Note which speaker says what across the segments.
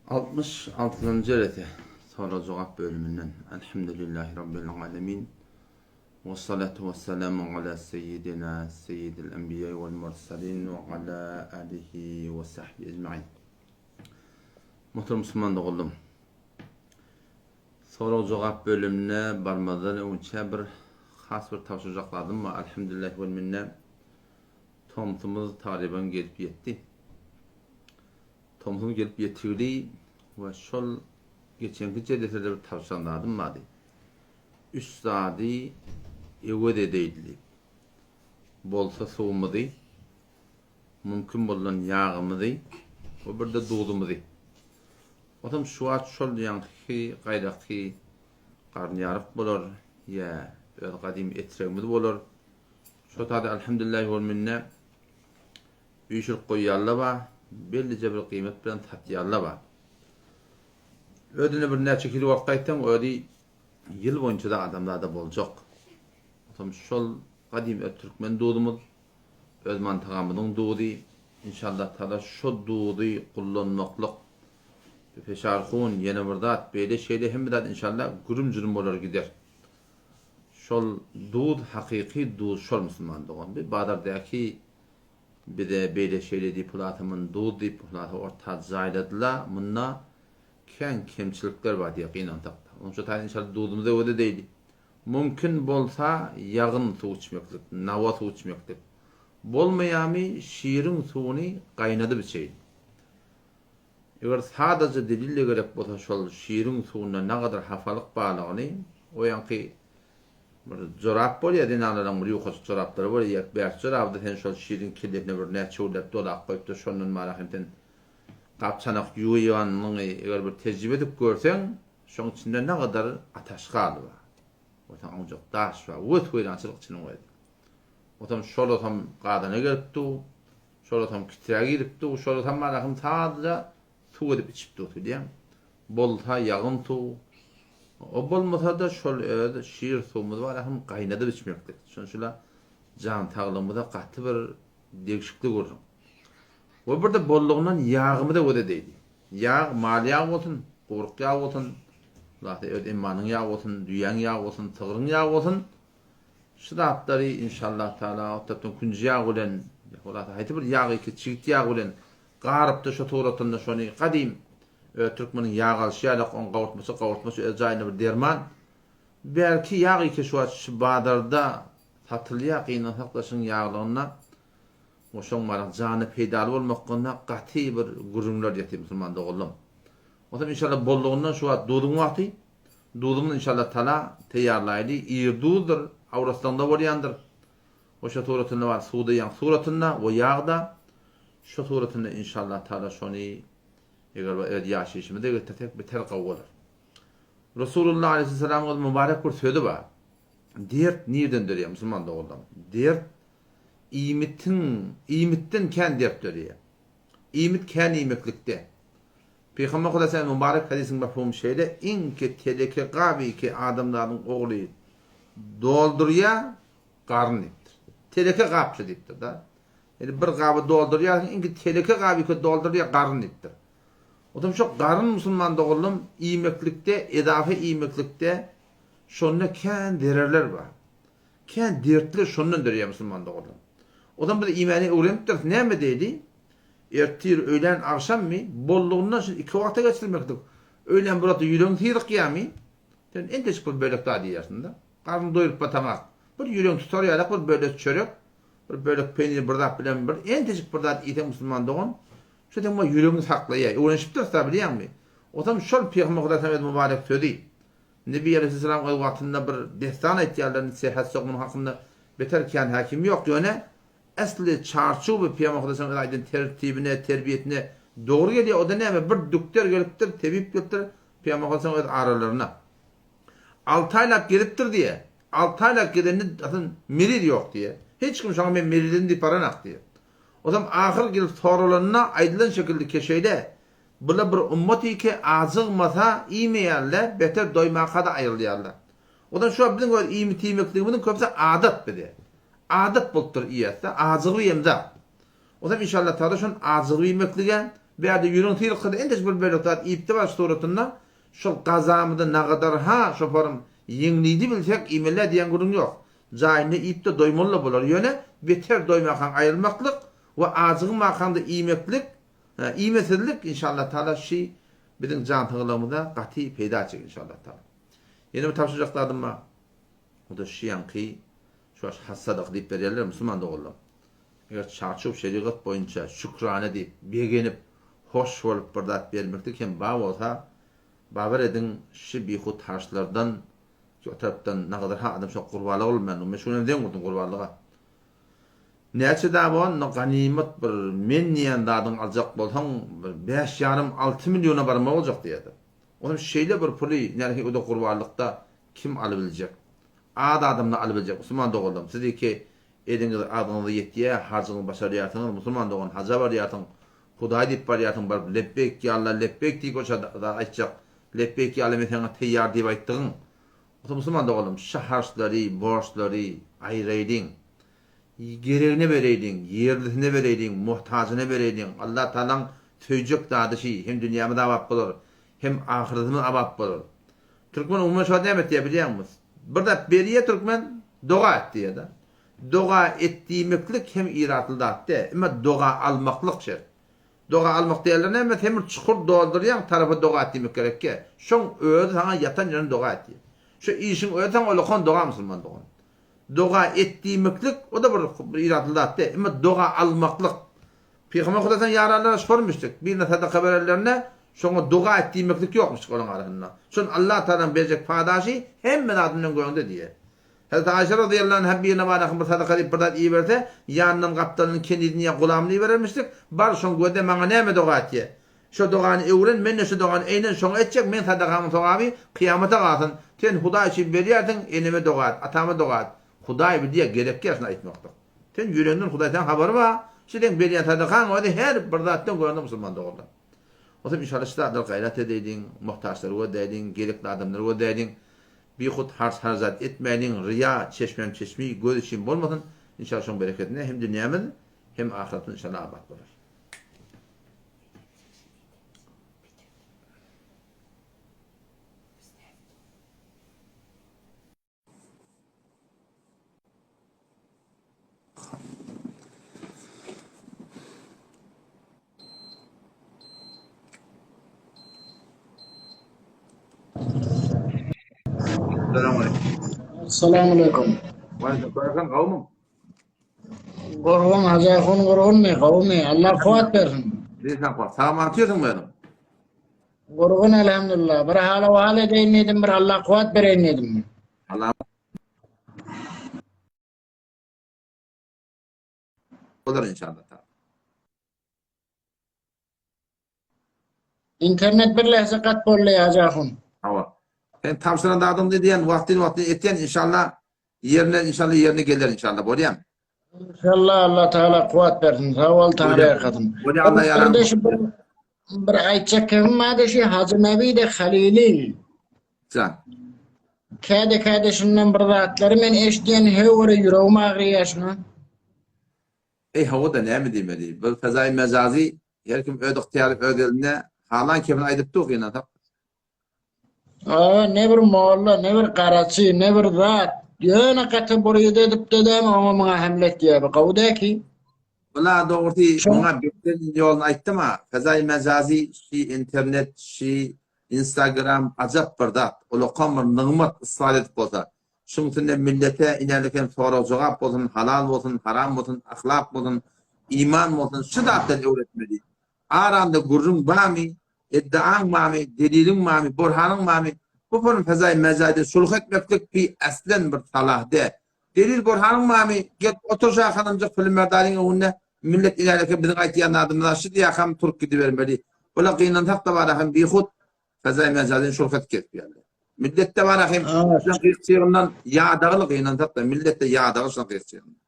Speaker 1: 66-njy jelese, sorag-jogap bölüminden, Elhamdülillahi Rabbil alemin, we salatu we selamu ala seyyidina seyyidil enbiýa wal mursalin we ala alihi we sahbihi ecmain. Muhterem musulman doganlarym, sorag-jogap bölümine barmazdan öňçä bir has bir tabşyrjak zadym bar. Elhamdülillahi wal minne. Tomsumyz talyban gelip ýetdi. Tomsum gelip ýetigli we şol geçenki jelesede bir tabşyran zadym bardy. Üç zady öwez edeýdi diýip. Bolsa suwumyzy, mümkin bolan ýagymyzy we bir-de duzumyzy. Otam şu wagt şol ýaňky gaýraky garynýaryk bolar ýa öz gadymy etregimiz bolar. Şo taýda Alhamdulillah wal minne üýşürip goýýanlar bar, bellije bir gyýmet bilen satýanlar bar. Özüne bir näçe kilo alyp gaýtsaň, özi ýyl boýunça-da adamzada boljak. Otam şol gadym öz türkmen duzumyz, öz mantagamyzyň duzy, inşallah taala şo duzy gullanmaklyk, peşarhun, ýene bir zat, beýle şeýle hemme zat inşallah gürüm-jürüm bolar gider. Şol duz hakyky duz şol musulman dogan bi bazardaky bize beýle şeýle diýip hulasa muny duz diýip hulasa orta jaýladyla munda kän kemçilikler bar diýe gynansakda onuň üçin taýyn inşallah duzumyza göz edeýli mümkin bolsa ýagyn suw içmeklik nawa suw içmeklik bolmaýamy şiriň suwuny gaýnadyp içeýli Eger sadaja delil-de gerek bolsa şol şiriň suwunda nagadar hapalyk barlygyny o ýaňky bir jorap bolýar zenanlaryň bir ýukajyk joraplary bolýar ýek bäş jorabyda sen şol şiriň kellesine bir näçe günläp dolap goýupdyr şondan bara hem sen gap çanak ýuwýanyňy eger bir tejribe edip görseň şoň içinde nagadar ataşgal bar. Otaň owjak daş bar. Wes-weýrançylyk içiniň özi. Otam şol otam gazana gelip dur. Şolasam kiträ girip dur, şolasam barahym sadaja suw edip içip dur bilýäň. Bolsa ýagyn suw, o bolmasa-da şol öz şir suwumyz barahym gaýnadyp içmeklik. Şonuň üçin jan saglygymyza gaty bir degşikli gürrüň. We bir-de bollugyndan ýagymyza göz edeýli. Ýag, mal ýagy bolsun, guwruk ýagy bolsun, hulasa öz emmanyň ýagy bolsun, düýäň ýagy bolsun, sygryň ýagy bolsun, Şu zatlary inşallah taala o tarapdan künji ýagy bilen, hulasa haýsy bir ýagy ki çigit ýagy bilen garypda şo suratynda şony gadym öz türkmeniň ýag alşy ýalak oň gawurtmasy gawurtmasy öz jaýynda bir derman. Belki ýag ki şu wagt şu bazarda satylýa gynansak-da şuň ýaglygynda we şoň baryň jana peýdaly bolmaklygynda gaty bir gürrüňler ýatyr musulman doganlarym. Onsoň inşallah bollugyndan şu wagt duzuň wagty. Duzumyz inşallah tala teýýarlaýly ir duzdyr, awraslaňda bolýandyr. We şo suratynda bar suwda ýaň suratynda we ýagda şo suratynda inşallah tala şony eger we öz ýaşaýşymyza getirsek beter gowy bolar. Resulullah aleyhisselamyň öz mübarek bir sözi bar. Dert nirden dörýär musulman doganlarym? Dert iýmitiň iýmitden kän dert dörýär. Iýmit kän iýmeklikde. Pygamber Hudaýa mübarek hadisiň mefhumy şeýle, Iňki teleke gaby ki adamzadyň ogly doldurýar, garyn diýipdir. Teleke gapça diýipdir-da. Ýani bir gaby doldurýarsyň, iňki teleke gaby ki doldurýar, garyn diýipdir. Otam şo garyn musulman doganlarym iýmeklikde, edafe iýmeklikde şonda kän zererler bar. Kän dertler şondan döreýär musulman doganlarym. Otam biz iýmäni öwrenipdiris, näme diýdi? Ertir, öýlän, agşammy? Bollugyndan şuny iki wagta geçirmeklik. Öýlän bir wagtda ýüregiň syrykýarmy? Sen entejik bir bölek zat iýersiň-de. Garnyň doýrup bataňak. Bir ýüregiň tutar ýalak bir bölek çörek, bir bölek peýnir bir zat bilen bir entejik bir zat iýseň musulman dogan, şu seň ýüregiňi saklaýar. Öwrenişipdiris-dä bilýäňmi? Otam şol Pygamber Hudaýyň öz mübarek sözi. Nebi aleýhissalam öz wagtynda bir dessan aýtýarlar, indi serhet ýok munuň hakynda beter kän häkim ýok, ýöne Esli çarçuw we Pygamber Hudaýyň öz aýdan tertibine, terbiýesine dogry gelýär. O-da näme? Bir dükder gelipdir, tebip gelipdir Pygamber Hudaýyň öz aralaryna. Alty aýlap gezipdir diýýär. Alty aýlap gezende asyl meriz ýok diýýär. Hiç kim şoňa men merizdim diýip baranak diýýär. Ozam ahyr gelip soralanda aýdylan şekilde keşeýle, Bula bir ummat iki ajygmasa iýmeýärler, beter doýmaka-da aýrylýarlar. Ozam şu wagt biziň öz iýmit iýmekligimiziň köpüsi adat bize. Adat bolupdyr iýäsde, ajygyp iýemzok. Ozam inşallah tagala şony ajygyp iýmeklige, Bärde ýüregiň sylyksa-da entek bir bölek zat iýip-de bar suratynda şol gazamyzy nagadar-ha şoparym ýeňlidi bilsek iýmeli-dä diýen gürrüň ýok. Jaýynda iýip-de doýmaly-da bolar. Ýöne beter doýmakaň aýrylmaklyk we ajygmakaň-da iýmeklik, iýmesizlik inşallah taala şi biziň jan saglygymyza gaty peýda etjek inşallah taala. Ýene bir tabşyrjak zadym bar. O-da şi ýaňky şu wagt has sadaka diýip berýärler musulman doganlar. Eger çarçuw şerigat boýunça şükrana diýip, begenip, hoş bolup bir zat bermeklik hem bar bolsa, babar ediň şi bihut harçlardan o tarapdan nagadyr ha adam şo gurbanlyk bolman, men şu günem zeň urdum gurbanlyga. Näçe da bolanda ganymat bir men diýen zadyňy aljak bolsaň bir bäş ýarym alty milliona barmaly boljak diýýärdi. Onam şeýle bir puly nähili o-da gurbanlykda kim alybiljek? Az adamlar alybiljek musulman doganlarym siziki eliňiz agzyňyza ýetýä hajyňy başarýarsyňyz musulman dogan haja barýarsyň hudaý diýip barýarsyň baryp lepbeýk ýa alla lepbeýk diýip oşa zat aýtjak lepbeýk ýa alla men saňa teýýar diýip aýtdygyň Ota musulman doganlarym şu harçlary borçlary aýyraýlyň geregine bereýliň ýerlisine bereýliň muhtajyna bereýliň Allah tagalaň söýjek zady şi hem dünýämiz abat bolar hem ahyretimiz abat bolar Türkmen umuman şu wagt näme etýär bilýäňmi? Bir zat berýär türkmen, doga et diýýär-de. Doga et diýmeklik hem iratly zat däl. Emma doga almaklyk şert. Doga almak diýerler näme? Sen bir çukur doldurýaň, tarapa doga et diýmek gerekýär. Şoň özi saňa ýatan ýerinden doga et diýýär. Şu işiň özi saňa ullakan doga musulman dogan. Doga et diýmeklik o-da bir iratly zat däl. Emma doga almaklyk Pygamber Hudaýdan ýaranlara sormuşdyk, birine sadaka berenlerinde şoňa doga et diýmeklik ýokmuşdyk olaryň arasynda. Şon Allah Tagalaň berjek padaşy hemme zadyndan göňde diýýär. Hezreti Aýşe razyýallahu anha birine barahyn bir sadaka diýip bir zat iberse, ýanyndan gapdalyndan kenizini ýa gulamyny iberermişdik, bar şoň gözle maňa näme doga etýär. Şo dogany öwren, men-de şo dogany eýnen şoňa etjek, meň sadakamyň sogaby kyýamata galsyn. Sen Hudaý üçin berýärsiň, eneme doga et, atama doga et. Hudaý bilýär, gerekýär şuny aýtmaklyk. Sen ýüregiňden Hudaý saňa habary bar. Şu seň berýän sadakaň özi her bir zatdan görende musulman doganlar. Bolsam inşallah şu zatlara gaýrat edeýliň, muhtaçlary gözläýliň, gerekli adamlary gözläýliň. Bihut harç harajat etmäýliň, ryýa, çeşmem çeşmi, göz üçin bolmasyn. Inşallah şoň berekedine hem dünýämiz, hem ahyretimiz inşallah abat bolar.
Speaker 2: Assalamu aleykum.
Speaker 1: Waleýkim salam, gowmy?
Speaker 2: Gurgun Hajy Ahun gurgunmy, gowmy? Allah kuwat bersin.
Speaker 1: Sen kuwat. Sag otyrsyň özüň.
Speaker 2: Gurgun elhamdülillah. Bir hala wahal edeýin diýdim, bir Allah kuwat bereýin diýdim.
Speaker 1: Allah Bolar inşallah.
Speaker 2: Internet bir lehze gat boldy Hajy Ahun.
Speaker 1: Hawa. Sen tabşyran zadyňdy diýen wagtyn wagtyn etýän inşallah ýerine inşallah ýerine geler inşallah bolýam.
Speaker 2: İnşallah Allah Teala kuwat bersin. Sag bol Taňry ýalkasyn.
Speaker 1: Bolýa Allah ýaran.
Speaker 2: Bir bir, bir aýtjak kebim bardy şu Hajy Nebi de Halili.
Speaker 1: Jan.
Speaker 2: Käde käde şundan bir zatlary men eşidýän höwre ýüregim agyrýar şuna.
Speaker 1: Eý hawa-da näme diýmeli. Bir fezaýy mejazy her kim öz ygtyýary öz elinde halan kebini aýdyp dur gynansak.
Speaker 2: Hawa ne bir molla ne bir garaçy ne bir zat ýöne gaty buryt edip dedem oňa muňa hemle etýär bu gowy däki.
Speaker 1: Bula dogrusy muňa beter ýoluny aýtdym-a fezaýy mejazy şi internet şi instagram ajap bir zat ulakan bir nygmat ysgal edip bolsa şuň üstünde millete inälik hem sorag jogap bolsun halal bolsun haram bolsun ahlak bolsun iman bolsun şu zatdan öwretmeli Aranda gürrüň barmy, iddiaň barmy, deliliň barmy, burhanyň barmy? Bu form fezaý mejaýda sulh etmeklik bi aslen bir salah däl. Delil burhanyň barmy? Gel otur şahanymjyk Pülümerdaryň öňünde millet ilerleke biziň aýtýan zadymyz şu diýakam turup gidibermeli. Bula gynansak da bara hem bihut fezaý mejaýdan sulh edip gezip ýörler. Milletde bara hem şuň gyýyk-çygyndan ýadagyly gynansak da milletde ýadagyl şuň gyýyk-çygyndan.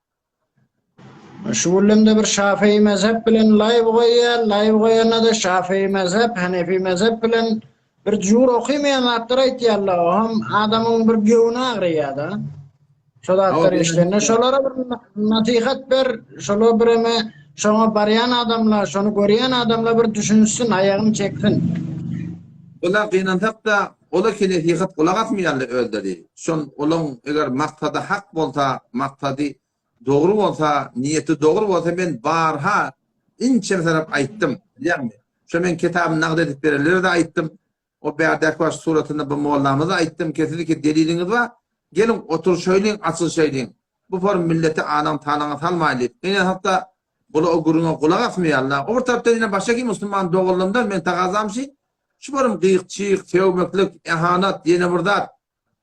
Speaker 2: Şu günlemde bir Şafii mezhep bilen live goýýar, live goýanda-da Şafii mezhep, Hanefi mezhep bilen bir jur okymaýan zatlar aýtýarlar. O hem adamyň bir göwni agyrýar-da. Şo zatlar eşidende şolara bir nasihat ber, şolara bir eme. Şoňa barýan adamlar, şony görýän adamlar bir düşünişsin, aýagyny çeksin.
Speaker 1: Ola gynansak-da, ola ki nesihat gulak asmaýarlar özleri. Şon olaň eger maksady hak bolsa, maksady dogry bolsa, niýeti dogry bolsa men barha inçe tarap aýtdym, bilýäňmi? Şo men kitabyny nagt edip berenlere-de aýtdym. O bärdäki baş suratynda bu mollamyza aýtdym ki, siziňki deliliňiz bar, geliň oturyşaýlyň, açylyşaýlyň. Bu form milleti anaň-tanaňa salmaýly. Ine hatda bular o gürrüňe gulak asmaýarlar. O bir tarapdan ine başga musulman doganlarymdan meň tagazam şi, şu forum gyýyk-çyýyk, sögmeklik, ehanat, ýene bir zat.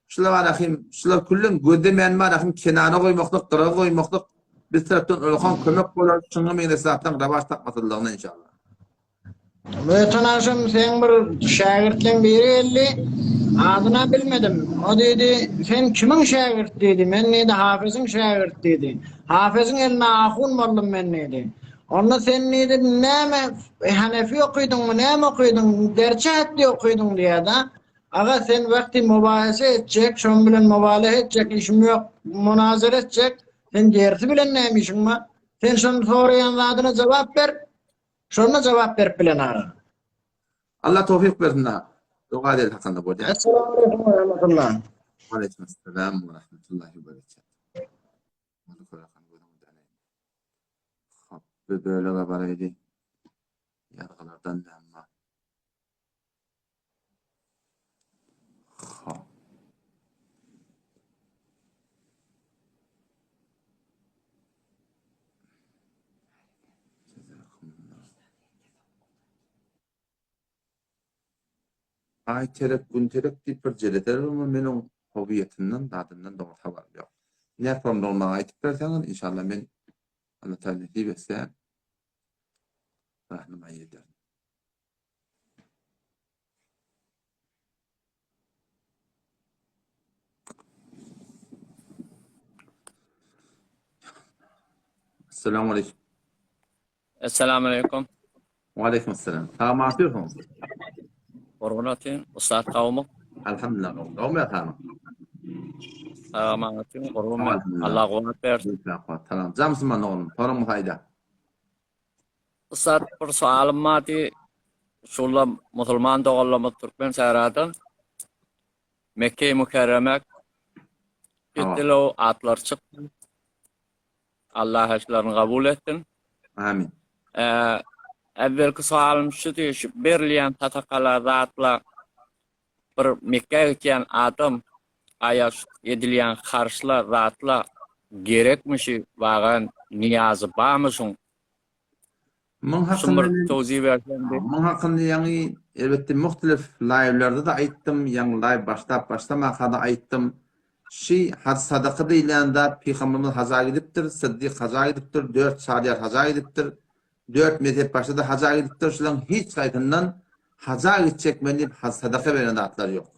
Speaker 1: Şular barahym, şular küllen gözlemän barahym kenara goýmaklyk, gyra goýmaklyk biz tarapdan ullakan kömek bolar, şuňa meňzeş zatlaryň rawaç tapmaslygyna inşallah.
Speaker 2: Öten agşam seň bir şägirtleň biri geldi, adyna bilmedim. O diýdi, sen kimiň şägirt diýdi, men diýdi, Hafeziň şägirt diýdi. Hafeziň eline ahun boldum men diýdi. Onda sen diýdi, näme Hanefi okydyňmy, näme okydyň, derçe hetdi okydyň diýýär-de. Aga sen wagty mubahese etjek, şoň bilen mubalehe etjek işim ýok, munazara etjek, sen dersi bilen näme işiň bar? Sen şonuň soraýan zadyna jogap ber. Şonda jogap berip bilen aga.
Speaker 1: Allah towfyk bersin da. Doga edeli hakynda bolýar.
Speaker 2: Essalamu aleýkum we rahmetullah.
Speaker 1: Aleýkum assalam we rahmetullahi we berekatuh. Hop, bir bölege baraýdy. Ýazgylardan näme bar? Hop. Aý terek, gün terek diýip bir jeleser bar, men oň howiýetinden, zadyndan dogry habarym ýok. Näformdadygyny maňa aýdyp berseňiz, inşallah men Allah Taala nesip etse rahnamayy ederin. Esselamu aleýkum.
Speaker 3: Esselamu aleýkum.
Speaker 1: Wa aleýkum assalam. Salam atýorsyňyz.
Speaker 3: Gurban atyn, ussat gawmy?
Speaker 1: Alhamdulillah, gawmy ýatanyň?
Speaker 3: Salam atyn, gurban. Allah guwat bersin.
Speaker 1: Salam. Jamsyman oglum, soraň bolsa aýda.
Speaker 3: Ussat bir soalym bardy. Şula musulman doganlarymyz türkmen sährada Mekke-i Mükerreme gitdiler, atlar çykdy. Allah hajlaryny kabul etsin.
Speaker 1: Amin.
Speaker 3: Ee, evvelki soalym şudy, şu berilýän sadakalar, zatlar bir Mekgä gitýän adam aýa edilýän harçlar, zatlar gerekmi şu wagan niýazy barmy şuň?
Speaker 1: Muň
Speaker 3: Şun
Speaker 1: hakynda
Speaker 3: bir
Speaker 1: men
Speaker 3: towzi berseň diýip.
Speaker 1: Muň hakynda ýaňy elbetde muhtelif laýwlarda-da aýtdym, ýaňy laýw başlap başlamaka-da aýtdym. Şi haj sadaka diýilýän zat Pygamberimiz haja gidipdir, Syddyk haja gidipdir, dört çaryýar haja gidipdir, dört mezhep başy-da haja gidipdir, şularyň hiç haýsyndan haja gitjek men diýip haj sadaka beren zatlary ýok.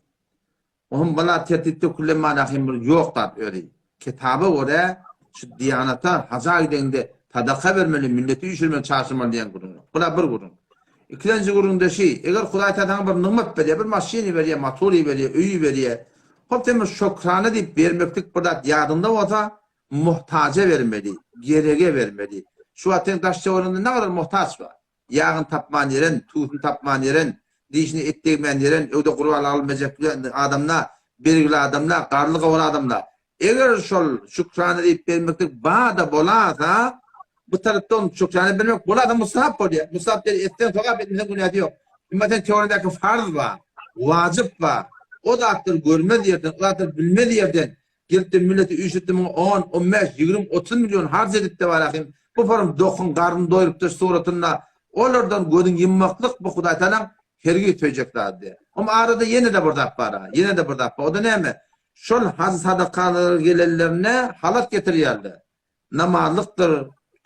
Speaker 1: Ohm bala tertipde külle mana hem bir ýok zat özi. Kitaba görä şu diýanata haja gideňde sadaka bermeli, milleti üýşürmeli, çaşyrmaly diýen gürrüň ýok. Bula bir gürrüň. Ikilenji gürrüňde şi, eger Hudaý Taala saňa bir nygmat berýär, bir maşyny berýär, motory berýär, öýi berýär. Hop sen bir şokrana diýip bermeklik bir zat ýadyňda bolsa, muhtaja bermeli, gerege bermeli. Şu wagt seň daş-töweregiňde nägadar muhtaç bar? Ýagyny tapman ýeren, tutuny tapman ýeren, dişine et degmän ýeren, öwde gurban alynmajak adamla, bergili adamla, garly-gowur adamla. Eger şol şükrana diýip bermeklik bar-da bolasa, bu tarapdan şükrana bermek bolasa mustahap bolýar. Mustahap diýen etseň sogap, etmeseň günäsi ýok. Emma sen töweregindäki farz bar, wajyp bar. O zatlary görmez ýerden, o zatlary bilmez ýerden Gelipde milleti üýşürtdi muňa on, on bäş, ýigrim, 30 milýon harç edipde barahym bu forum dokuň garnyny doýrupdyr suratynda olardan gözüň ýummaklyk bu Hudaý tagalaň hergiz söýjek zady däl. Om arada ýene-de bir zat bara, ýene-de bir zat bar o-da näme? Şol hajy sadakalara gelenlerine halat getirýärler. Namazlykdyr,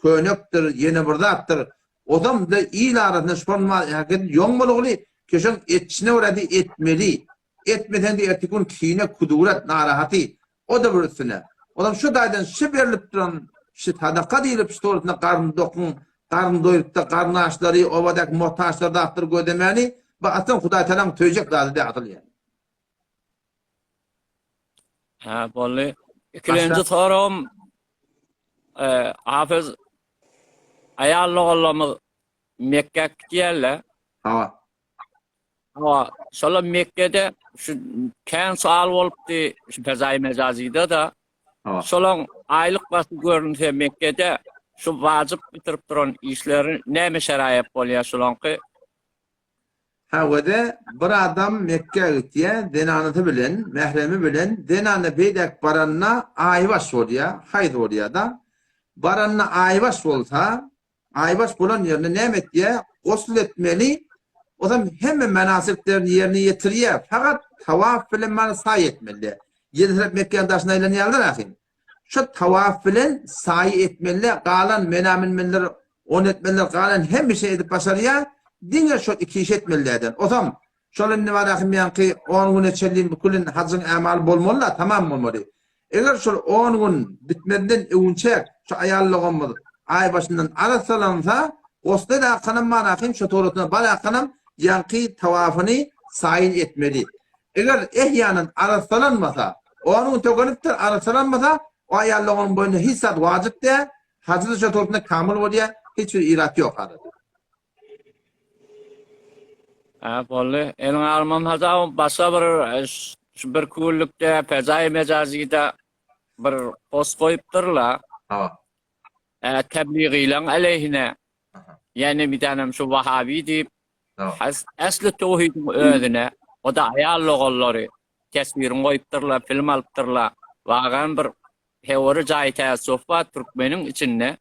Speaker 1: könekdir, ýene bir zatdyr. Ozam-da il arasynda şol hereket ýoň bolguly, keşoň etişine görä-de etmeli. Etmeseň-de erteki gün kine, kudurat, narahaty, o-da bir üstüne. Ozam şu taýdan şu berlip duran şu sadaka diýlip şu torsunda garny dokuň, garny doýup-da garny açlary, obadaky muhtaçlary zatlary gözlemäni, bu asyl Hudaý Tagalaň söýjek zady däl asyl ýaly.
Speaker 3: Hä, boldy. Ikilenji soragym, e, Hafez. Aýal doganlarymyz Mekgä gitýärler.
Speaker 1: Hawa.
Speaker 3: Hawa, şolam Mekgede şu kän sual bolupdy şu Fezaýy Mejazyda-da.
Speaker 1: Hawa.
Speaker 3: Şolaň aýlyk başy görünse Mekgede şu wajyp bitirip duran işleri näme şeraýat bolýar şolaňky?
Speaker 1: Hawada bir adam Mekgä gitýär, zenanasy bilen, mähremi bilen, zenana beýläk baranda aýbaş bolýar, haýz bolýar-da. Baranda aýbaş bolsa, aýbaş bolan ýerinde näme etýär? Gusl etmeli, ozam hemme menasiklerini ýerine ýetirýär, fakat tawaf bilen mana saý etmeli. Ýedi tarap Mekgäniň daşyna aýlanýarlar ahyn. Şu tawaf bilen saýy etmeli, galan mena münmelidir, ony etmelidir, galan hemme şey edip başarýar, diňe şol iki işi etmeli däden. Osam, şol indi bar ahym ýaňky on güne çenli bükülin hajyň ämaly bolmaly-da, tamam bolmaly. Eger şol on gün bitmezden öwünçäk şu aýal doganymyz aý başyndan arassalansa, gosl edakanam bar ahym, şo töwratuna barakanam ýaňky tawafyny, saýyny etmeli. Eger ehýanan arassalanmasa, on gün tökenipdir, arassalanmasa, o aýal doganyň boýnuna hiç zat wajyp däl, hajy-da şo turtunda kamyl bolýar, hiç bir irat ýok arada.
Speaker 3: Hä, boldy. Eliňe almam hajy aga, başga bir şu birki günlükde Fezaýy Mejazyda bir post goýupdyrlar.
Speaker 1: Hawa.
Speaker 3: Tebligileň aleýhine. Ýene bir tanem şu Wahabi diýip, Äsli töwhidiň özüne, o-da aýal doganlary teswirini goýupdyrlar, film alypdyrlar. Wagan bir heory jaýy täessuf bar türkmeniň içinde.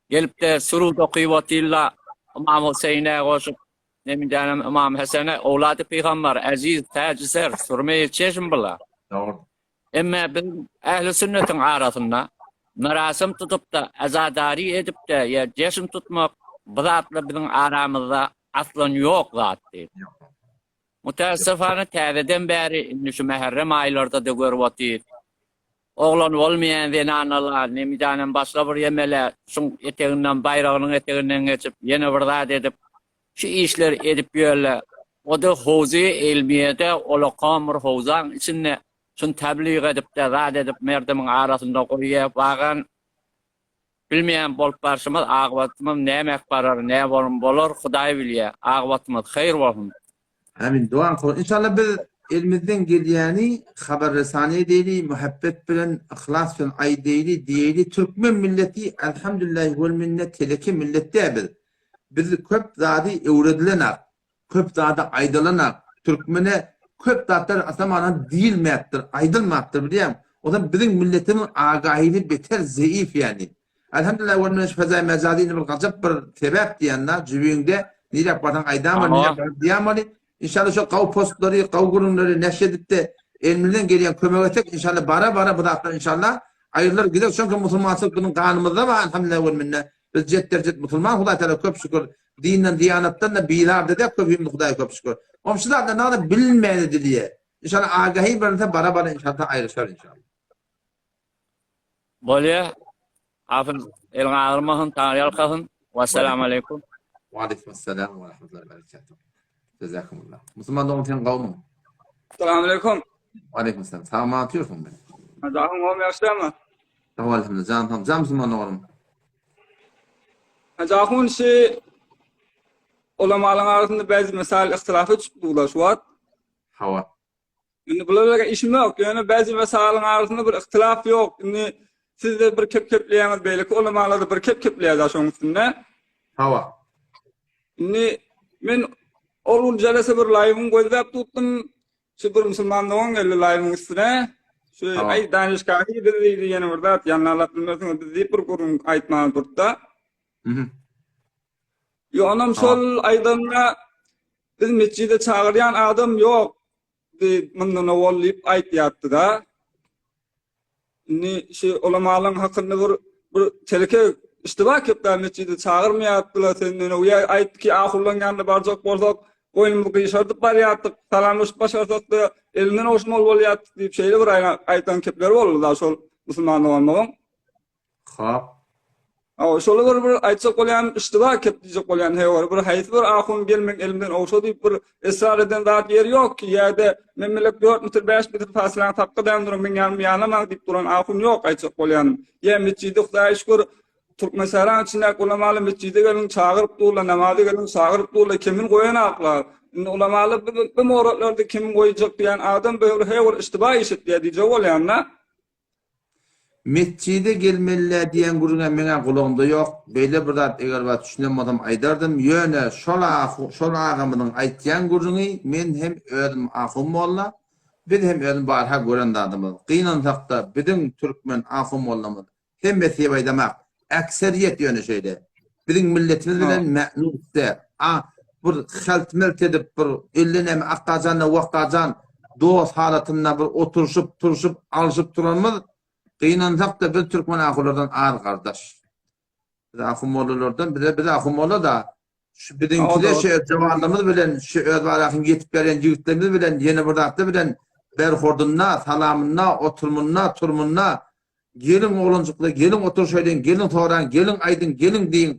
Speaker 3: Gelip-de surud okyp otyrlar, Ymam Huseýne goşup, nemidänem Ymam Hesene, owlady pygambar, eziz, täji ser, sürmeýi çeşm bular.
Speaker 1: Dogry.
Speaker 3: Emma biziň ähli sünnetiň arasynda merasim tutup-da, azadary edip-de ýa jeşn tutmak bu zatlar biziň aramyzda aslan ýok zat diýip. Mütäessifana täzeden bäri indi şu mäherrem aýlarda-da görüp otyrys. Oglan bolmaýan zenanalar, nemidanem başga bir ýemele şuň eteginden baýragynyň eteginden geçip ýene bir zat edip şu işleri edip ýörler. O-da howzy ilmiýede olakan bir howzaň içinde şuny täblig edip-de, zat edip merdimiň arasynda goýýar. Wagan bilmeýän bolup barşymyz agybatymyz nämäk barar, nä bolum bolar, Hudaý bilýär. Agybatymyz haýyr bolsun.
Speaker 1: Amin. Dogan kylyn. Inşallah biz elimizden gelýäni habar resany edeýli, muhabbet bilen, yhlas bilen aýdaýly, diýeýli. Türkmen milleti elhamdülillahi wel minne teleke millet däl biz. Biz köp zady öwredilenak, köp zady aýdylanak. Türkmene köp zatlar asamana diýilmäpdir, aýdylmapdyr bilýäň. Ozan biziň milletimiň agahyny beter zeif ýani. Elhamdülillah ol meni şu fezaý mejazy indi bir gajap bir sebäp diýende jübiňde niräk barsaň aýdan bol, niräk barsaň diýen bol. Inşallah şu gaw postlary, gaw gürrüňleri neşir edip-de elimizden gelýän kömek etsek inşallah bara bara bu zatlar inşallah aýrylar gider. Çünki musulmançylyk biziň ganymyzda bar elhamdülillah ol mende. Biz jetderjet musulman Hudaý Taala köp şükür. Dinden diýanatdan da bizar dede köpimiz Hudaýa köp şükür. Oň şu zatlar nada bilinmeýän edilýär. Inşallah agahi bilinse bara bara inşallah aýryşar inşallah.
Speaker 3: Bolýa. Hafyz eliň agyrmasyn, Taňry ýalkasyn. Wessalam aleýkum.
Speaker 1: Waleýkim essalam we rahmetullahi we berekatuh. Jazakumullah. Musulman dogan sen gowmyň?
Speaker 4: Salam aleýkum.
Speaker 1: Waleýkim essalam. Sag aman otyrsyň men.
Speaker 4: Janyň gowmy ýagşymy?
Speaker 1: Sag ol elhamdülillah. Jan sag. Jan musulman doganym.
Speaker 4: Jahun şu ulamalaryň arasynda bäzi mesal ihtilafy çykyp durlar şu wagt.
Speaker 1: Hawa.
Speaker 4: Indi bular bilen işim ýok. Ýöne bäzi mesalyň arasynda bir ihtilaf ýok. Indi siz-de bir kep kepleýäňiz, beýleki ulamalar-da bir kep kepleýär şoň üstünde.
Speaker 1: Hawa.
Speaker 4: Indi men ol gün jelese bir laýwyň gözläp tutdum. Şu bir musulman dogan geldi laýwyň üstüne. Şu aý danyşgahy biz diýdi ýene bir zat ýanalap bilmersiňiz biz diýip bir gürrüň aýtmaga durdy-da.
Speaker 1: Mhm.
Speaker 4: Ýo onam şol aýdanda biz metjide çagyrýan adam ýok diýip mundan owal diýip aýtýardy-da. Indi şu ulamalaryň hakynda bir bir teleke iştiba kepler metjide çagyrmaýardylar senden öwýä aýtdy ki ahullaň ýanyna barjak bolsak boýnumyzy gyşardyp barýardyk salamlaşyp başarsak-da elinden ogşamaly bolýardyk diýip şeýle bir aýdan kepleri boldy-da şol musulman doganlaryň.
Speaker 1: Hop.
Speaker 4: Aw, şoly bir bir aýtjak bolýan iştiba kep diýjek bolýan heý bir haýsy bir ahun gel meň elimden ogşa diýip bir ysrar eden zat ýeri ýok ki ýa-da men bilek 4 metr 5 metr fasylaň tapga däl duran meň ýanym ýanamaň diýip duran ahun ýok aýtjak bolýanym. Ýa metjide Hudaýa şükür. Türkmensähraň içindäki ulamalar metjide geliň çagyryp durlar, namaza geliň çagyryp durlar, kemin goýanaklar. Indi ulamalar bu, bu moratlarda kemin goýjak diýen adam bu her bir iştiba iş etýär diýjek bolýan-da.
Speaker 1: Metjide gelmeli-dä diýen gürrüň-ä meň-ä gulagymda ýok. Beýle bir zat eger bar düşünen bolsam aýdardym. Ýöne şol şol agamyzyň aýtýan gürrüňi men hem özüm ahun molla, biz hem özüm barha gören zadymyz. Gynansakda biziň türkmen ahun mollamyz Hemmesi diýip aýdamak. Äkseriýet ýöne şeýle. Biziň milletimiz bilen mä'nus däl. A bir helt-melt edip bir elde näme akgajan-da wakgajan dost halatynda bir oturyşyp, turşup, alşyp duranymyz gynansak-da biz türkmen ahulardan az gardaş. Biz ahun mollalardan bize biz ahun molla-da Şu biziňkide şu öz jawanlarymyz bilen, şu öz barakyň ýetip berýän ýigitlerimiz bilen, ýene bir zatlar bilen berhordunda, salamynda, oturmynda, turmynda, geliň oglanjyklar, geliň oturşaýlyň, geliň soraň, geliň aýdyň, geliň diýiň.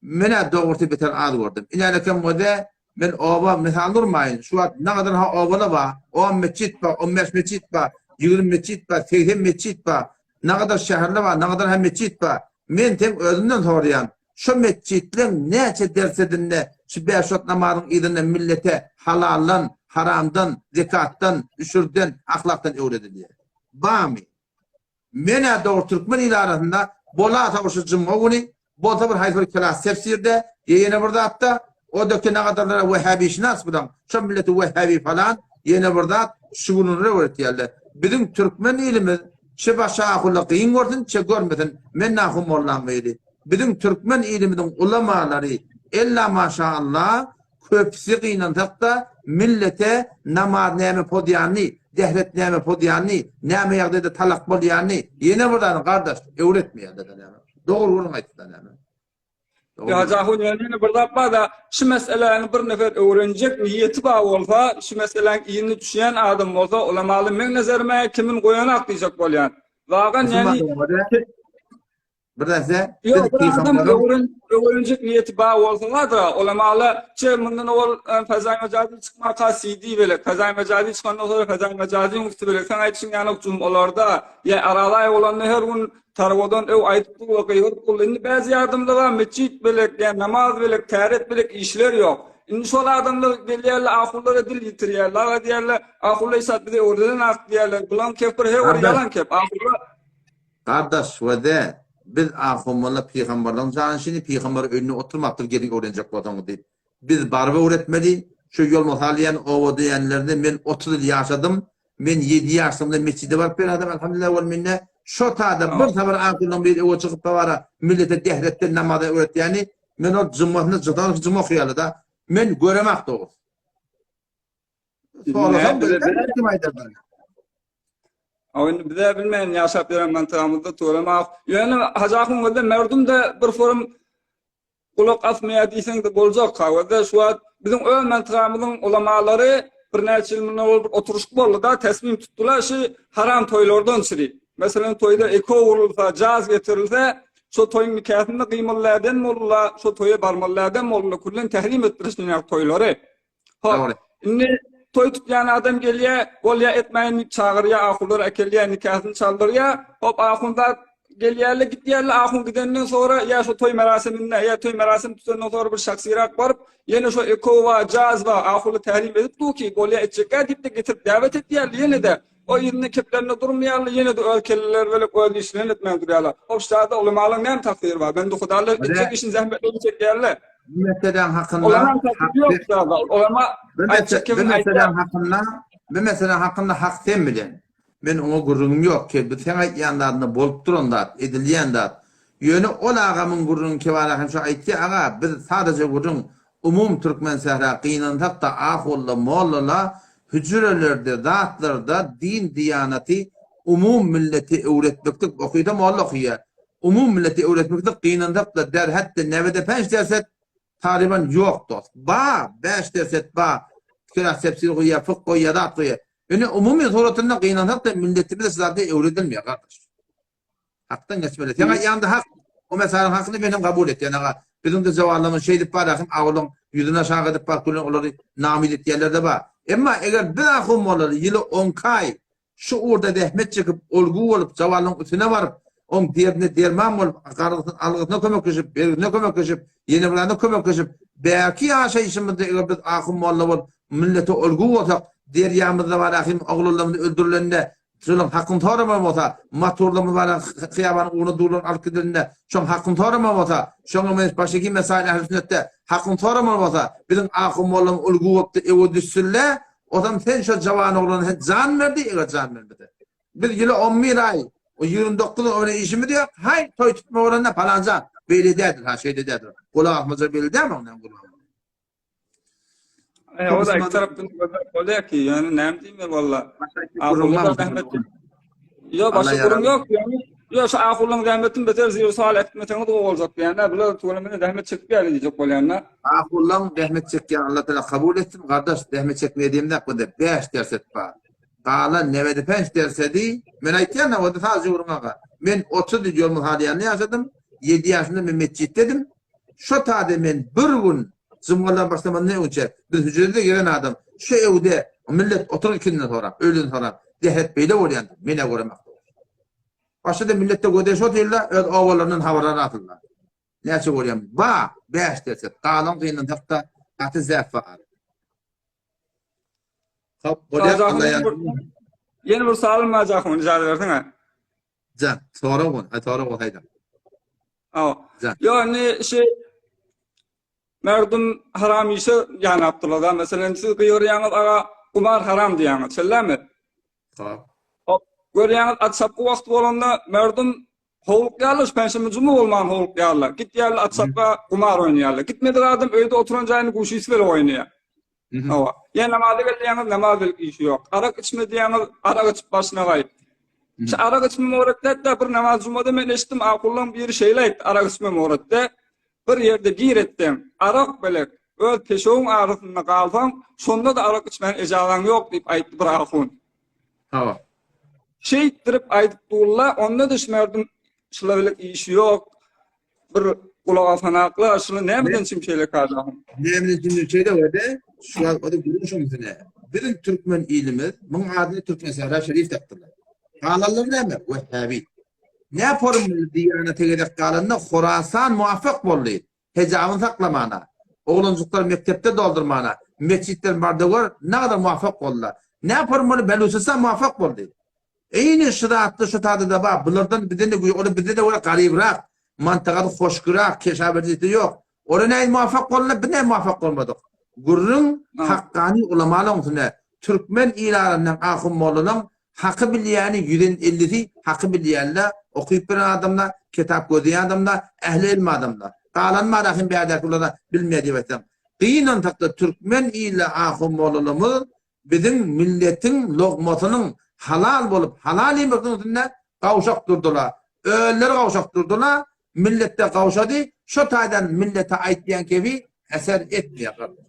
Speaker 1: Men-ä dogrusy beter az gördüm. Inälekem göze, men oba mysal urmaýyn, şu wagt nagadar ha obala bar, on metjit bar, on bäş metjit bar, 20 metjit bar, 80 metjit bar, nagadar şäherler bar, nagadar ha metjit bar. Men seň özüňden soraýan, Şo metjitleň näçe dersedinde şu bäş wagt namazyň yzynda millete halaldan, haramdan, zekatdan, üşürden, ahlakdan öwredilýär? Barmy? Men-ä dogry türkmen ili arasynda bolasa bir şu jumga güni, bolsa bir haýsy bir kelas tefsirde, ýa ýene bir zatda, o-da ki nagadarlara wehhabişynas bulam, şo milleti wehhabi falan, ýene bir zat, şu günlere öwretýärler. Biziň türkmen ilimiz çe başa ahulla gyn görsün, çe görmesin, men nahum mollam weli. Biziň türkmen ilimiziň ulamalary ella maşaallah köpüsi gynansakda millete namaz näme pozýanyny, dehret näme pozýanyny, näme ýagdaýda talak bolýanyny ýene bir zady gardaş öwretmeýärler näme. Dogry gürrüň aýtsa näme.
Speaker 4: Ýa Jahun ýene bir zat bar-da, şu meseläni bir nefer öwrenjek niýeti bar bolsa, şu meseläň yzyna düşýän adam bolsa, ulamaly meň nezerime kimin goýanak diýjek bolýan. Wagan ýani
Speaker 1: Bir näse
Speaker 4: Ýok, bir adam öwren öwrenjek niýeti bar bolsa bardyr. Ulamalar çe mundan owal e, Fazay Mejazi çykmaka CD belek, Fazay Mejazi çykandan soň Fazay Mejaziň üsti belek. Sen aýdyşyň ýaly jumalarda ýa aralaý bolanda her gün tarwadan öw aýdyp dur we gygyryp dur. Indi bäzi adamlar bar, metjit belek, ýa namaz belek, täret belek işler ýok. Indi şol adamlar gelýärler, ahunlara dil ýitirýärler, aga diýýärler, ahunlar hiç bize öwreden ak diýýärler. Bulan kepir her bir ýalan kep. Ahunlar
Speaker 1: Gardaş we-de biz ahunmolla pygamberligiň janyşyny pygamber öýünde oturmapdyr geliň öwrenjek bolsaňyz diýip. Biz baryp öwretmeli. Şu Ýolmasal diýen oba diýenlerinde men 30 ýyl ýaşadym. Men 7 ýaşlygymda metjide baryp bir adam elhamdülillah wal minne. Şo tada bir sapar ahunlaň biri öwe çykyp bara millete dehretden namaza öwretýäni men ol jummasyny jydan juma okýarlar-da. Men göremak dogrusy. Sorasam
Speaker 4: bilmän kim aýdarlar. Aw indi bize bilmän ýaşap ýören mantygamyzda tuweleme. Ýöne Hajy ahun gözde merdum-da bir forum gulak asmaýar diýseň-de boljak. Ha gözde şu wagt biziň öz mantygamyzyň ulamalary birnäçe ýyl mundan ozal bir oturyşyk boldy-da, tesmim tutdular şu haram toýlardan çyry. Meselem toýda eko urulsa, jaz getirilse, şo toýuň nikasynda gyýmaly däden boldular, şo toýa barmaly däden boldular, küllen tährim etdirişdi ýaly toýlary. Hop. Indi toý tutýan adam gelýär, bolýa etmäýin diýip çagyrýar, ahunlar äkelýär, nikasyny çaldyrýar. Hop, ahunzat gelýärler, gidýärler. Ahun gidenden soňra ýa şo toý merasiminde, ýa toý merasim tutandan soňra bir şahsyrak baryp, ýene şo ekowa, jazwa, ahuly tälim edip dur ki, bolýa etjekkä diýip-de getirip däwet etýärler ýene-de. O yzynda keplerinde durmaýarlar, ýene-de öz kelleleri bilen öz işlerini etmän durýarlar. Hop, şada ulamalaryň näme takdyry bar? Bende hudalar etjek işini zähmetlerini çekýärler.
Speaker 1: Bu meseläň hakynda Ulama
Speaker 4: takdyry ýok şada. Ulama
Speaker 1: aýtjak kebin aýtýar. Bu meseläň hakynda, bu meseläň hakynda hak sen bilen. Men oňa gürrüňim ýok. Ki, bu seň aýtýan zadyňda bolup duran zat, edilýän zat. Ýöne ol agamyň gürrüňi Kebal ahim şo aýtýar, aga, biz sadaja gürrüň, Umum türkmen sähra gynansak-da ahulla mollala hüjrelerde zatlarda din diýanaty umum millete öwretmeklik okysa molla okyýar umum millete öwretmeklik gynansak-da der hetde newede penç derset taryban ýok dost ba bäş derset ba kiras tefsir goýýar fyk goýýar zat goýýar ýöne umumy suratynda gynansak-da milletimize şu zatlar öwredilmeýär gardaş. Hakdan geçmeli. Sen aýtýaňda hak. O mesalyň hakyny men hem kabul etýän aga. Biziň de jawanlarymyz şeýdip bar ahym awulyň ýüzüni aşak edip bar külen olary namyt etýänler-de bar. Emma eger biz ahun bolary ýyly onki aý şu ugurda zähmet çekip olgu bolup jawanlaryň üstüne baryp. Oň derdine derman bolup, gargysyna, algysyna kömekleşip, bergisine kömekleşip, ýene bir zada kömekleşip, bärki ýaşaýşymyzda eger biz ahun molla bolup, millete olgu bolsak, derýamyzda bar ahim oglanlarymyz öldürilende, şolaryň hakyny soraman bolsa, maturlarymyz bar hyýabanyň ugruna durlan alyp gidilende, şoň hakyny soraman bolsa, şoňa meňzeş başga kim mesail ähli sünnetde hakyny soraman bolsa, biziň ahun mollamyz ulgy bolupdy, öwe düşsünle, ozam sen şo jawan oglana sen jan berdi, eger jan bermese. Biz ýyla on bir aý, o 29 öwre işimiz ýok. Haý, toý tutma bolanda palanjan, beýle däldir, ha, şeýle däldir. Gulak asmaja belli dälmi oň näme gulagyna?
Speaker 4: E, o da iki tarapdan gözläp bolýar ki, ýöne näme diýmeli walla. Ahulla zähmet. Ýok, başga gürrüň ýok, ýöne ýok, şu ahullaň zähmetini beter zir sual etmeseňiz gowy boljak diýende, bular tüweleme zähmet çekip ýaly diýjek bolýanda.
Speaker 1: Ahullaň zähmet çekýän Allah Taala kabul etsin, gardaş, zähmet çekmeýä diýemzok, bizde 5 derset bar. Galan nebedi penç dersedi, men aýtýan-a, onda saz ýugruň aga. Men 30 ýyl ýolumyz halýanda ýaşadym, 7 ýaşymda men metjitdedim. Şo taýda men bir gün jumgalar başlamandan öňçe biz hüjrede gelen adam şu evde millet oturyp ikinden sorap, öýleden sorap, dehret beýle bolýandyr, men-ä göremek. Başda-da milletde gödeş otyrlar, öz obalaryndan habarlar alsynlar. Näçe görýän? Ba, 5 derset. Galan gynansak-da gaty zäp bar. Hop, bolýar, Allah ýardam.
Speaker 4: Ýene bir sowalim bar Jahon, ijazat berseňä.
Speaker 1: Jan, sorag bol, ay sorag bol haýda.
Speaker 4: Aw. Ýo, indi şu merdum haram işe ýanapdyrlar da. Meselem, siz gygyrýaňyz aga, gumar haram diýýäňiz, şeýlemi?
Speaker 1: Hop.
Speaker 4: Hop, görýäňiz at çapgy wagty bolanda merdum howlukýarlar, şu penşenbe juma bolman howlukýarlar. Gitýärler at çapga gumar oýnaýarlar. Gitmedik adam öýde oturan jaýynda guşisy bile oýnaýar. Hawa. Ýa namaza gelýäňiz, namaz bilen işi ýok. Arak içme diýýäňiz, arak içip başyna gaýyp. Şu arak içme moretde bir namaz jumada men eşitdim, akullaň biri şeýle aýtdy, arak içme moretde bir ýerde gir etseň, arak belek öz peşewiň arasynda galsaň, şonda-da arak içmäne ejazaň ýok diýip aýtdy bir ahun.
Speaker 1: Hawa.
Speaker 4: Şeýtdirip aýdyp durla, onda-da şu merdim şular bilen işi ýok. Bir gulak asanaklar, şuny nämeden çim şeýle kadahym?
Speaker 1: Nämeden çim şeýle wede, şu wagt o da gürrüň şoň üstüne. Biziň türkmen ilimiz, muň adyny Türkmen Sähra Şerif dakdylar. Galanlar näme? Wehhabi. Ne forum diýanete gezek galanda Horasan muvaffak boldy. Hejabyny saklamana, oglanjyklary mekdepde doldurmana, metjitler barda gör, nagadar muvaffak boldular. Ne forum boldy? Beluçistan muvaffak boldy. Eýni şu zatda şu tada-da bar. Bulardan bizden de güýç, olar bizden de görä garybrak, mantagasy hoşgürak, keşaberjisi ýok. Olar näin muvaffak boldular, biz näin muvaffak bolmadyk. Gürrüň hakkany ulamalaň üstünde. Türkmen il arasyndan ahun mollalaň haky bilýäni ýüzün ellisi haky bilýänler, okyp bilen adamlar, kitap gözleýän adamlar, ähli ylmy adamlar. Galan bar ahim bärdäki bulara bilmeýär diýip aýtsaň. Gynansakda türkmen ili ahun mollalarymyz Biziň milletiň logmasynyň halal bolup, halal iýmekligiň üstünde gawşak durdular. Özleri gawşak durdular, millet-de gawşady. Şo taýdan millete aýtýan kebi eser etmeýär gardaş.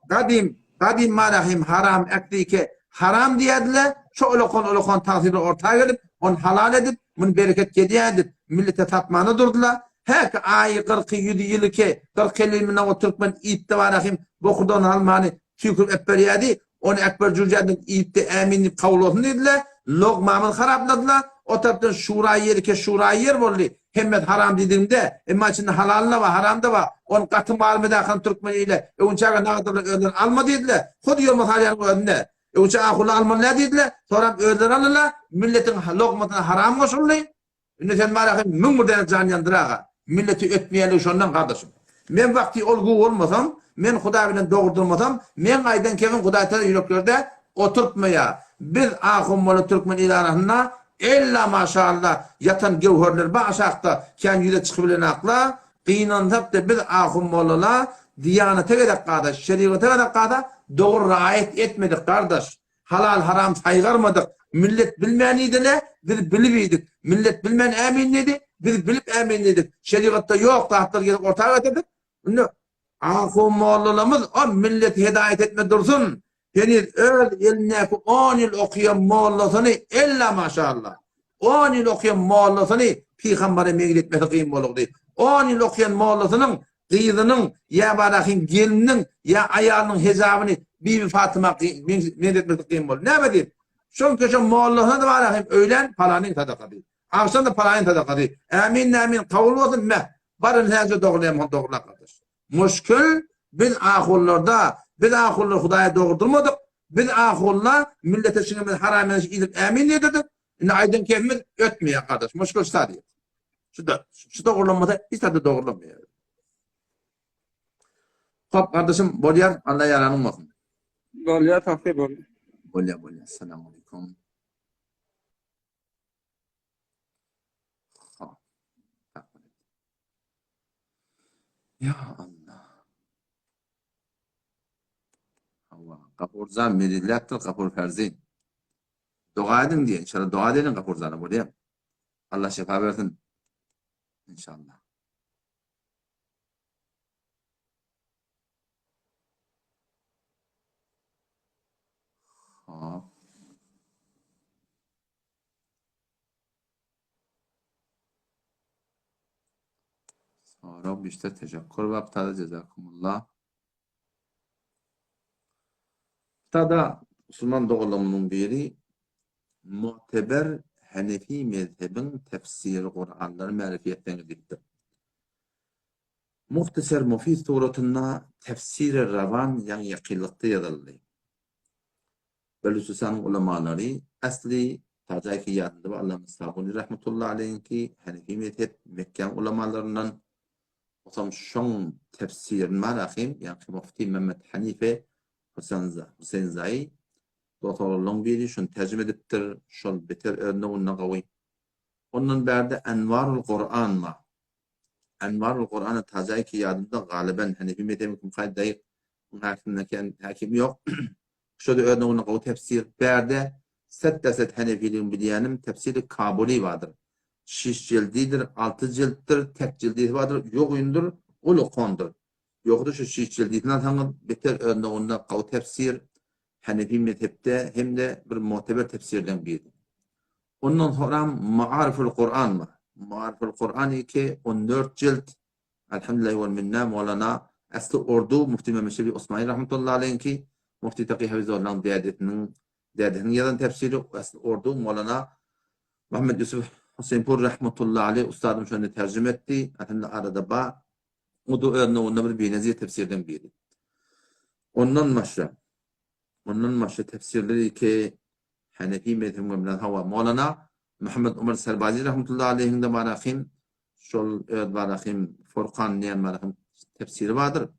Speaker 1: Gadym, gadym marahim haram äklike haram diýerdiler. Şo ulakan-ulakan tagsyrlar orta gelip, ony halal edip, muny bereket gelýär edip, millete satmana durdular. Häki aýy, gyrky, ýüzi, ýyly ke, gyrk-elli ýyl mundan o türkmen iýipdi marahim bokurdagyny halmany Tüýkürip äpberýärdi. Ony Ekber Jürjänden iýip-de ämin diýip kabul bolsun diýdiler. Logmamyzy harapladylar. O tarapdan şura ýeri ke şura ýer boldy. Hemmesi haram diýdigimde, emma içinde halaly-da bar, haram-da bar. Ony gaty mal-medakan türkmen ile öwünçäge nagadyrlar özleri alma diýdiler. Hut ýolma salýanyň özünde. Öwünçä ahulla almaly nä diýdiler. Soram özleri aldylar. Milletiň logmasyna haram goşuldy. Indi sen bar ahym 1001 däne jan ýandyr aga. Milleti ötmeýänligi şondan gardaşym. Men wagty ol gu bolmasam, men Hudaý bilen dogurdurmasam, meň aýdan kebim Hudaý tala ýüreklerde oturtmaýar. Biz ahun molla türkmen il arasynda ella maşalla ýatan gewherler bar aşakda kän ýüze çykybilenakla, gynansakda biz ahun mollala diýanata gerek gardaş, şerigata gerek gardaş, dogry raýat etmedik gardaş. Halal haram saýgarmadyk. Millet bilmän iýdile, biz bilip iýdik. Millet bilmän ämin diýdi, biz bilip ämin diýdik. Şerigatda ýok zatlary gelip orta getirdik. Indi ahun mollalarymyz o milleti hedaýat etme dursun. Heniz öz elindäki 10 ýyl okaýan mollasyny ella maşallah. 10 ýyl okaýan mollasyny pygambere meňzetmesi kyn bolugdy. 10 ýyl okaýan mollasynyň gyzynyň ýa barahyň gelniniň ýa aýalynyň hejabyny Bibi Fatyma meňzetmesi kyn boldy. Näme diýip? Şoň köşe mollasyna da barahyň öýlän palanyň sadakasy. Agşam-da palaýyn sadakasy. Ämin nämin kabul bolsun meh. Bar indi sen şu dogrylaýan bolsaň dogrula gardaş. Muşkil biz ahunlarda, biz ahunlar Hudaýa dogurdyrmadyk. Biz ahunla millete şiňimiz haram ýaş iýdirip ämin diýdirdik. Indi aýdan kefimiz ötmeýär gardaş. Muşkil şu diýip. Şu da şu dogrulanmasa hiç zat dogrulanmaýar. Hop gardaşym bolýar Allah ýaranyň bolsun.
Speaker 4: Bolýar tagsyr boldy.
Speaker 1: Bolýar bolýar. Assalamu alaykum. Hop. Ya Allah. Hawa, Gapurjan mezilläpdir Gapur Ferzin. Doga ediň diýen, inşallah doga edeliň Gapurjana bolýar. Allah şefa bersin. İnşallah. Hop. Sorag bişde teşekkür baptada jezakumullah. Tada musulman doganlarymyzyň biri muteber Hanefi mezhebiň tefsiri Kuranlary märifi etseňiz diýipdir. Muhtasar Mufid suratynda tefsiri Rawan ýaňy ýakynlykda ýazyldy. Belüçistanyň ulamalary asly Tajaýki ýadynda we Allama Sabuni rahmetullahi aleýhiňki Hanefi mezhep Mekgäň ulamalaryndan Osam şoň tefsirini bar ahym ýaňky mufti Mehmet Hanife Huseýnzaýy dogtorlaryň biri şony terjime edipdir şol beter öz nowunda gawy. Ondan bärde Enwarul Kuran bar. Enwarul Kurany Tajaýki ýadymda galyben Hanefi mezhebi kim kaýdaýyk häkimden häkim ýok. Şo-da öz nowunda gawy tefsir. Bärde set derset Hanefiligiň bilýänim tefsiri Kabuly bardyr. Şiş jildidir, alty jiltdir, tek jildisi bardyr, ýogyndyr, ulukandyr. Ýogsa şu şiş jildisini alsaňyz beter öz nowunda gawy tefsir, Hanefi mezhepde hem-de bir muteber tefsirleň biri. Ondan soňram Maariful Kuran bar. Maariful Kuran iki, 14 jilt. Elhamdülillahi wal minna Mowlana Asly Urdu Mufti Mehmet Şefi Osmani rahmetullahi aleýhinki Mufti Taki Hafizullahyň dädesiniň dädesiniň ýazan tefsiri Asly Urdu Mowlana Muhammed Ýusuf Huseýnpur rahmetullahi aleýh ustadym şony terjime etdi. Elhamdülillah arada bar. O-da öz nowunda bir benezir tefsirden biri. Ondan başga ondan başga tefsirler iki Hanefi mezhebiň bilen hawa Mowlana Muhammed Umar Serbazi rahmetullahi aleýhiň-de bar ahim. Şol öz bar ahim Furkan diýen bar ahim tefsiri bardyr.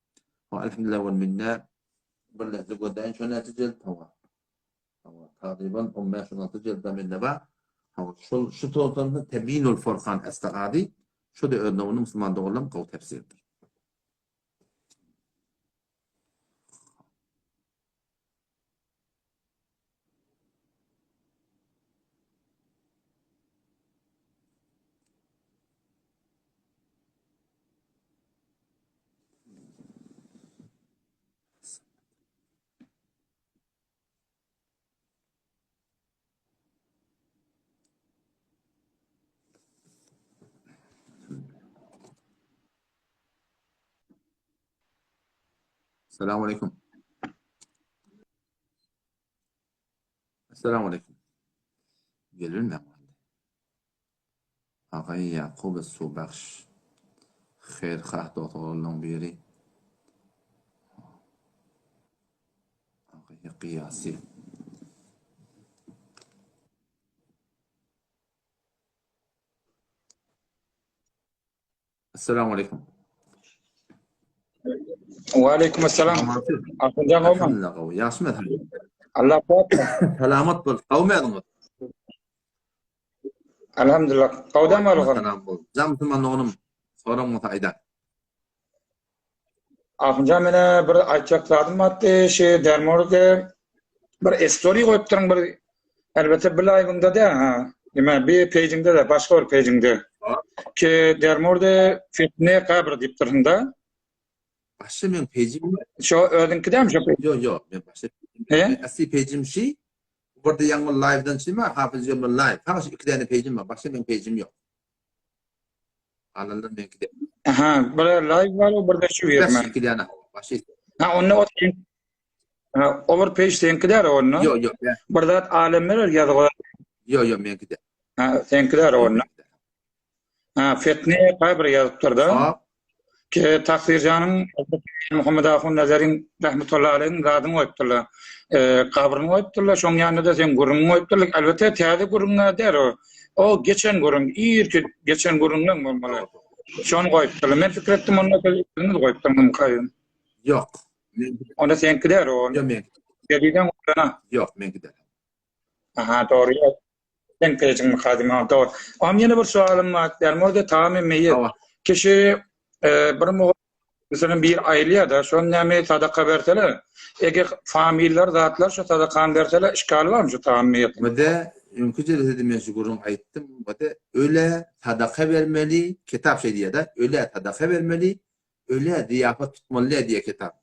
Speaker 1: Hawa elhamdülillah wal minne birleşdi gözläýin şo näçe jilt hawa. Hawa tagryban 15-16 jiltde mende bar. Hawa şol şu toltansa Tebinul Furkan esli ady. Şo-da öz nowunda musulman doganlaryň gowy tefsiridir. Esselamu aleýkum. Esselamu aleýkum. Gelbilmeň boldy. Agaý Ýakub Subahş. Xeýrhah dost-oglanlaň biri. Agaý Gyýasy. Esselamu aleýkum.
Speaker 5: Wa aleýkum assalam. Ahunjan gowmy?
Speaker 1: Alhamdulillah gowy. Ýagşymy sen?
Speaker 5: Allah kuwwat.
Speaker 1: Salamat bol. Gowmy özüňiz?
Speaker 5: Alhamdulillah. Gowdan bolgun.
Speaker 1: Salam bol. Jam musulman doganym, soraň bolsa aýda.
Speaker 5: Ahunjan mene bir aýtjak zadym bardy. Şu Dermorde bir story goýupdyryň bir elbetde bir live-ynda dä ha. Nime bir page-iňde de başga bir page-iňde. Ki Dermorde fitne gabr diýipdirsiň da.
Speaker 1: Başga men page-im
Speaker 5: Şo özüňki dämi şo page?
Speaker 1: Ýok, ýok, men başga
Speaker 5: He?
Speaker 1: Asli page-im şi. Burada ýaňy live-dan çyma Hafyz Jömül live. Haňa şu iki däne page-im bar. Başga men page-im ýok. Galanlar meňki däl.
Speaker 5: Aha, bir live bar, bir de şu
Speaker 1: Başga
Speaker 5: ýerme.
Speaker 1: iki däne. Başga
Speaker 5: Ha, onda o Ha, o bir page seňki däl onda.
Speaker 1: Ýok, ýok.
Speaker 5: Bir zat alemler ýazgy.
Speaker 1: Ýok, ýok, meňki däl.
Speaker 5: Ha, seňkiler onda. Ha, Fetne bir ýazypdyr-da. Ki Taksirjanyň Muhammed Ahun Nazariň rahmetullahi aleýhiň zadyny goýupdyrlar. E, gabryny goýupdyrlar, şoň ýanynda-da seň gürrüňiňi goýupdyrlar. Elbetde täze gürrüň däl o. O geçen gürrüň, irki geçen gürrüňleň bolmaly. Şony goýupdyrlar. Men pikir etdim, onda siz özüňiz goýupdyrmyňka.
Speaker 1: Ýok.
Speaker 5: Onda seňki däl o.
Speaker 1: Ýok, meňki.
Speaker 5: Jediden goýlana.
Speaker 1: Ýok, meňki däl.
Speaker 5: Aha, dogry. Sen pejiň mukadym, ha, dogry. Am ýene bir soalym bar. Dermode tagamy meýit. Kişi e, bir meselem bir aýylýar da, şon näme sadaka berseler, eger familiýalar zatlar şu sadakany berseler, işgal barmy şu tagam meýit?
Speaker 1: Mede öňki jelsede men şu gürrüň aýtdym. Mede öle sadaka bermeli, kitap şeý diýýär-de, öle sadaka bermeli, öle zyýapat tutmaly diýýär kitap.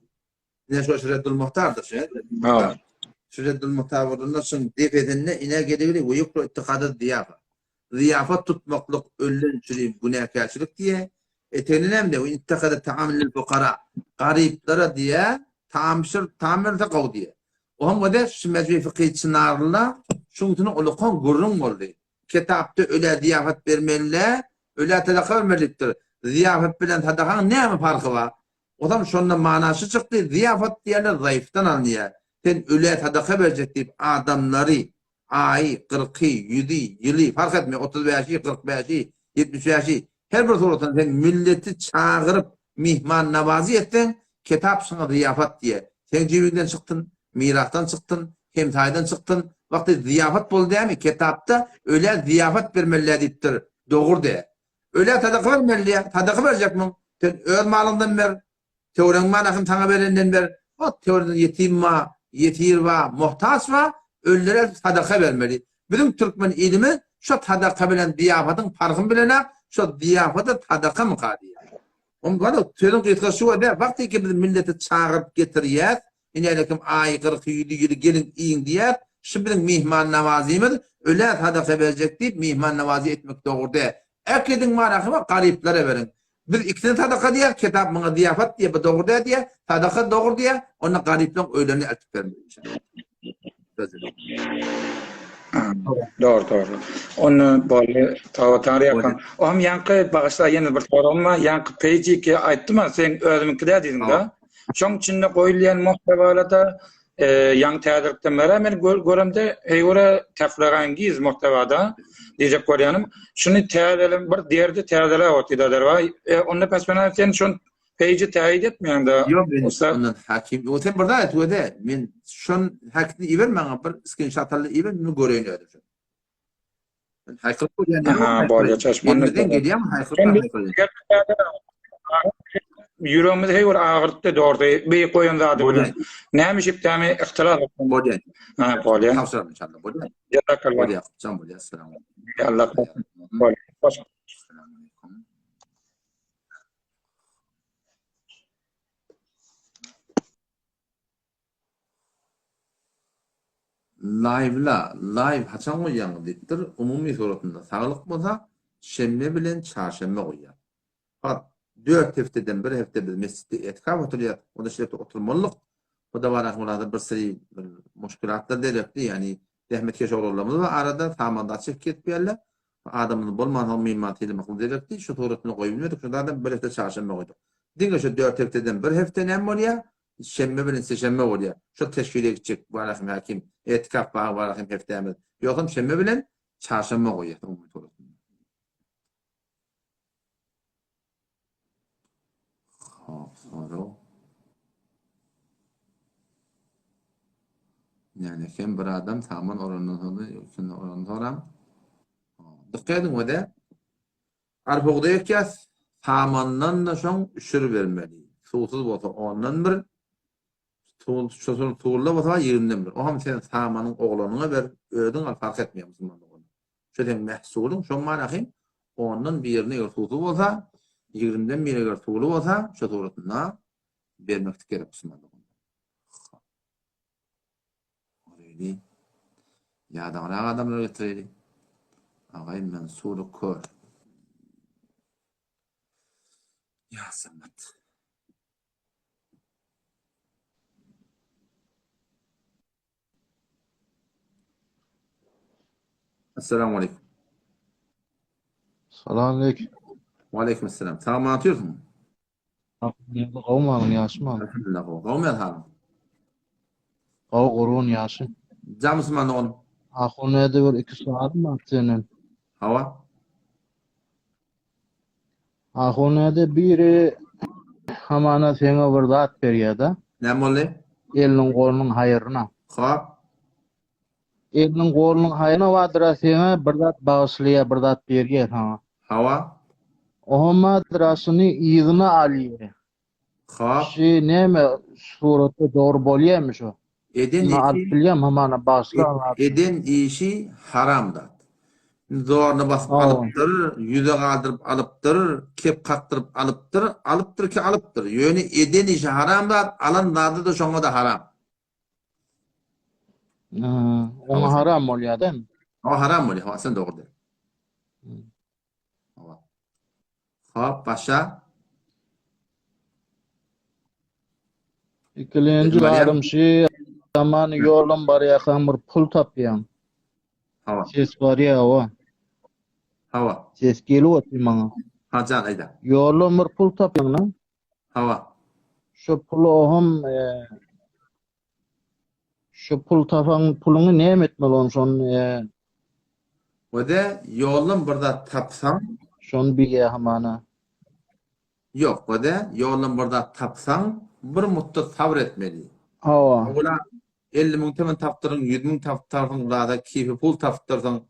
Speaker 1: Ine şo Reddul Muhtardyr şu.
Speaker 5: Ha.
Speaker 1: Şu Reddul Muhtar bolanda şuň depesinde ine geligli we ýukra ittikada zyýafa. Zyýafat tutmaklyk ölden çüri günäkärçilik diýe. Etegine näme diýe? Ittikada taam lil fukara. Garyplara diýe, taam bişir, taam berse gowy diýe. Oňa göre şu mejmi fykhy Çynarlyda şuň üstüne ulukan gürrüň boldy. Kitapda ölä zyýafat bermeli-dä, ölä sadaka bermeli diýipdir. Zyýafat bilen sadakaň näme parhy bar? Ozam şonda manasy çykdy, zyýafat diýýärler zaýyfdan alynýar. Sen ölä sadaka berjek diýip adamlary, aýy, kyrky, ýüzi, ýyly, fark etmeýär, 35-i, 45-i, 75-i, her bir suratynda sen milleti çagyryp myhman-nawazy etseň, ketap şuňa zyýafat diýýär. Seň jübiňden çyksyn, mirasdan çyksyn, hemsaýdan çyksyn, wagty zyýafat boldy dämi, ketapda ölä zyýafat bermeli-dä diýipdir, dogry dä. Ölä sadaka bermeli diýýär. Sadaka berjekmiň? Sen öz malyňdan ber. Töweregiň manasyny saňa berenden ber. O töwerekde ýetim bar, ýesir bar, muhtaç bar, ölülere sadaka bermeli. Biziň türkmen ilimiz şo sadaka bilen zyýapatyň parhyny bilenak, şo zyýapata sadakamyka diýýär. Onda sözüň gysgasy şu bolýar, wagtyky biz milleti çagyryp getirýäs, Ine kim aýy kyrky ýüzi ýyly geliň iýiň diýer, şu biziň myhman nawazymyz, ölä sadaka berjek diýip myhman nawazy etmek dogry däl. Äkidiň marahyma garyplara beriň. Biz ikisine sadaka diýer, ketap muňa zyýafat diýer, bu dogry däl diýer, sadaka dogry diýer, onda garyplaryň öýlerine eltip bermeli.
Speaker 5: Dogry, dogry. Onda boldy. Toba Taňry ýakyn. Ohm ýaňky bagyşla ýene bir soragym bar. Ýaňky peýjiki aýtdym-a, sen özümiňki däl diýdiň-de. Şoň içinde goýulýan muhtewalada e, ýaňy täzelikden bäri men göremde heýwere täflerangiz muhtewada diýjek bolýanym. Şuny täzele bir derdi täzeläp otyr da E, onda pes men sen şon Peýji täýit etmeýäňdä.
Speaker 1: Ýok men ondan hakim. O sen bir zat et wede. Men şon hakini iber maňa bir skrinşot al iber men göreýin özüm şony. Men haýkyryp görýän.
Speaker 5: Aha, bolýa çeşme.
Speaker 1: Elimizden gelýärmi haýkyryp?
Speaker 5: Ýüregimiz heý bir agyrtdy dogry. Beýik goýan zady bilen. Näme işipdämi ihtilaf etdim.
Speaker 1: Bolýa.
Speaker 5: Ha, bolýa.
Speaker 1: Tabşyraryn inşallah. Bolýa.
Speaker 5: Jazakallah.
Speaker 1: Bolýa. Jan bolýa. Assalamu
Speaker 5: alaykum. Allah. Bolýa. Hoş.
Speaker 1: Assalamu alaykum. Live-la, live haçan goýýaňyz diýipdir. Umumy suratynda saglyk bolsa, şenbe bilen çarşenbe goýýas. Fakat dört hepdeden bir hepde biz mesjitde etikaf oturýas. Onda şu hepde oturmalyk. Bu da bar ahmyl bir seri bir muşkilatlar derekli, ýagny zähmetkeş oglanlarymyz bar arada, samanda açyk kesip Adamymyz bolmansoň myhman sylamakly gerekdi. Şu suratyny goýup bilmedik. Şonda-da bir hepde çarşenbe goýduk. Diňe şu dört hepdeden bir hepde näme bolýar? Şenbe bilen seşenbe bolýar. Şol teşkile gitjek Barahym häkim. Etikaf bagy Barahym hepdämiz. Ýogsam şenbe bilen çarşenbe goýýas umumy suratynda. Hop, sorag. Yani hem bir adam saman orandan sonra üstünde oranı soram. Dikkat edin o da. Arpa bugdaý ekýäs, samandan da şoň üşür bermeli. Suwsuz bolsa ondan bir, suwsuz suwly bolsa ýigrimden bir. O hem sen samanyň oglanyňa ber, özüň al fark etmeýär musulman dogan. Şu seň mähsulyň, şoň manasy ondan birini eger suwsuz bolsa, ýigrimden biri eger suwly bolsa, şo suratynda bermeklik gerek musulman dogan. Oreli. Ýadaňrak adamlar getireli. Agay Mansury kör. Ya Samat. Assalamu aleykum.
Speaker 6: Salam aleýkum.
Speaker 1: Waleýkim esselam. Sag aman otyrsyň?
Speaker 6: Gowy malyň ýagşy malyň.
Speaker 1: Elhamdülillah gowy. Gowy men halyň.
Speaker 6: Gowy gurban ýagşy.
Speaker 1: Jan musulman doganym.
Speaker 6: Ahun näde bir iki soalym bar senden.
Speaker 1: Hawa.
Speaker 6: Ahun näde biri hamana seňe bir zat berýär-de.
Speaker 1: Näme boldy?
Speaker 6: Eliniň golunyň haýryna.
Speaker 1: Hop.
Speaker 6: Eliniň golunyň haýryna bardyr-a seňe bir zat bagyşlaýar, bir zat berýär saňa.
Speaker 1: Hawa.
Speaker 6: Oňam bardyr-a şuny yzyna alýar.
Speaker 1: Hop.
Speaker 6: Şi näme suratda dogry bolýarmy şu?
Speaker 1: Eden
Speaker 6: Şuny alyp
Speaker 1: işi
Speaker 6: bilýärmi hamana bagyşlan zadyny?
Speaker 1: eden işi haram zat. Zoruna basyp
Speaker 6: Hawa.
Speaker 1: alypdyr, ýüze galdyryp alypdyr, kep kakdyryp alypdyr, alypdyr ki alypdyr. Ýöne eden işi haram zat, alan zady-da şoňa-da haram.
Speaker 6: Oňa haram bolýar dämi?
Speaker 1: Oňa haram bolýar. Hawa, sen dogry diýýäň. Hawa. Hop, başa.
Speaker 6: Ikilenji zadym şi, aman ýoldan barýarkaň bir pul tapýaň.
Speaker 1: Hawa.
Speaker 6: Ses barýar, hawa.
Speaker 1: Hawa.
Speaker 6: Ses gelip otyr maňa.
Speaker 1: Ha, jan aýda.
Speaker 6: Ýoldan bir pul tapýaň-da.
Speaker 1: Hawa.
Speaker 6: Şu puly oham şu pul tapan puluňy näme etmeli ony şony
Speaker 1: Wede ýoldan bir zat tapsaň.
Speaker 6: Şony bilýä hamana.
Speaker 1: Ýok wede ýoldan bir zat tapsaň bir mutdat sabyr etmeli.
Speaker 6: Hawa.
Speaker 1: Ola 50 müň temen tapdyryň 100 müň tapdyrsyň zada keýpi pul tapdyrsyň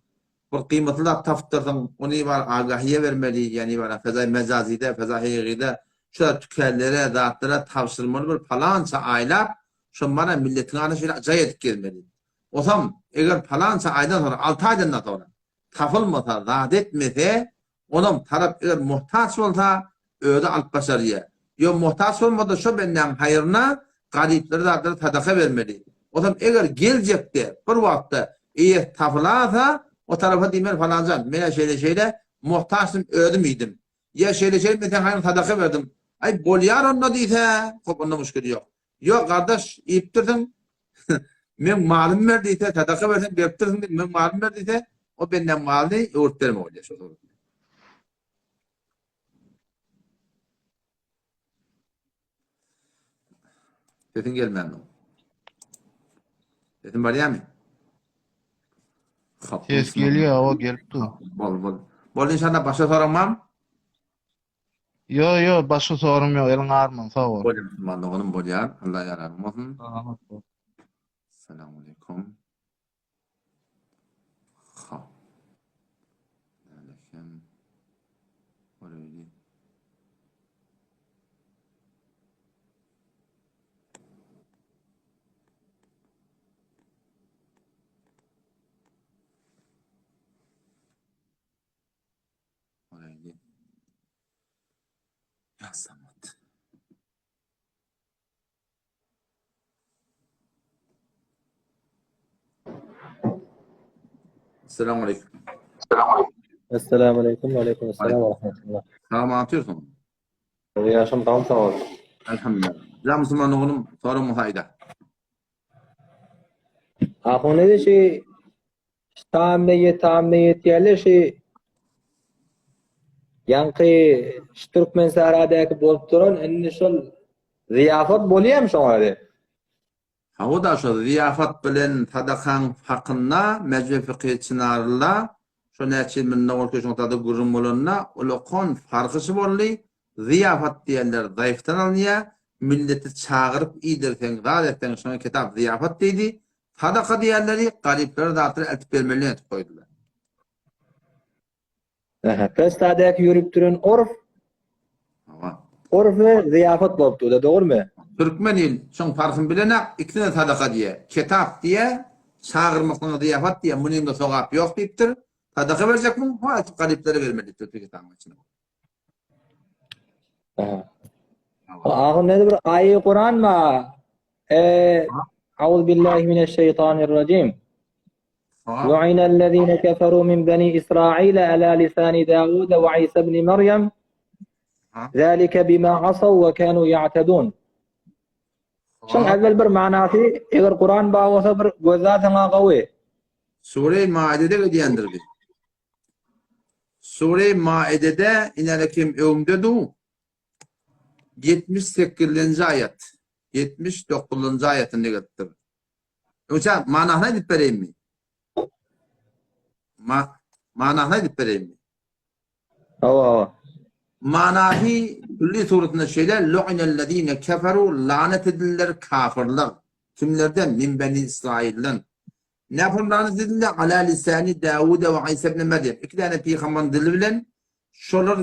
Speaker 1: Bir gymmatly zat tapypdyrsyň, ony bar agahiýe bermeli, ýagny bar fezaý mejazyda, fezaý hakykyda şu zat tükänlere, zatlara tabşyrmaly bir palança aýlap, şo mana milletiň arasynda şeýle jaý edip gezmeli. Osam, eger palança aýdan soňra, alty aýdan-da soňra tapylmasa, zat etmese, Onam tarap eger muhtaç bolsa, özi alyp başarýa. Ýok muhtaç bolmasa şo bendäň haýryna garyplara zatlara sadaka bermeli. Osam eger geljekde bir wagtda eýesi tapylasa, o tarapa diýmeli falanjan, men-ä şeýle-şeýle muhtaçdym özüm iýdim. Ýa şeýle-şeýle men seň haýryňa sadaka berdim. Aý bolýar onda diýse, hop onda muşkil ýok. Ýok gardaş iýipdirsiň, meň malym ber diýse, sadaka berseň beripdirsiň diýip, meň malym ber diýse, o bendäň malyny öwrüp berme bolýar şo suratda. Sesiň gelmändir. Sesim barýarmy?
Speaker 6: Ses gelýär, hawa gelip dur.
Speaker 1: Bol, bol. Bol inşallah başga soraň barmy?
Speaker 6: Ýo ýo başga sorym ýok eliň arman sag bol.
Speaker 1: Bolýar musulman doganym bolýar Allah ýararyň bolsun.
Speaker 6: Salamat bol.
Speaker 1: Salam aleýkum. Hop. Nälekem. Göreli. Orayly. Ya Samat. Esselamu aleýkum.
Speaker 7: Esselamu aleýkum, aleýkum esselam we rahmetullah.
Speaker 1: Salam atıyorsun.
Speaker 7: Ýaşam gam sag ol.
Speaker 1: Elhamdülillah. Ya musulman oglum, soruň haýda.
Speaker 7: Ahun edi şi Şamda ýetamda ýetýärler şi ýaňky şu Türkmensähradäki bolup duran indi şol zyýafat bolýamy şoňa de?
Speaker 1: Hawa-da şo zyýafat bilen sadakaň hakynda Mejme Fykhy Çynarlyda şo näçe ýyl mundan ozal şoň zada gürrüň bolanda ulakan farky şy boldy, zyýafat diýenler zaýfdan alynýa, milleti çagyryp iýdirseň zat etseň şoňa kitap zyýafat diýdi, Sadaka diýenleri garyplara zatlary eltip bermeli edip goýdular.
Speaker 7: Aha, Prestadäki ýörüp duran orf
Speaker 1: Hawa.
Speaker 7: Orf we zyýafat bolup durda, dogrumy?
Speaker 1: Türkmen il şoň parhyny bilenak, ikisine sadaka diýýär. Ketap diýýär, çagyrmaklygyna zyýafat diýýär, munyňda sogap ýok diýipdir. Sadaka berjekmiň, ho eltip garyplara bermeli diýipdir kitabyň içinde.
Speaker 7: Ahun näde bir aýy Kuran ma? E Auz billahi mineşşeýtanirrajim. Lu'inellezine keferu min beni Israil ala lisani Dawud we Isa ibn Meryem. Zalika bima asaw we kanu ya'tadun. Şoň evvel bir manasy, eger Kuran bar bolsa bir gözle saňa gawy.
Speaker 1: Sure-i Maidede edýändir bi. Sure Maidede inelekim öňde du. 78-nji aýat. 79-njy aýatynda gelipdir. Öňçä manasyny aýdyp bereýinmi? Ma manasyny aýdyp bereýinmi?
Speaker 7: Hawa, hawa.
Speaker 1: Manasy külli suratynda şeýle, Lu'inellezine keferu, lanet edildiler kafyrlar. Kimlerden? Min beni Israilden. Nähili lanet edildi? Ala lisani Dawuda we Isa ibn Merýem. Iki däne pygambaryň dili bilen şolar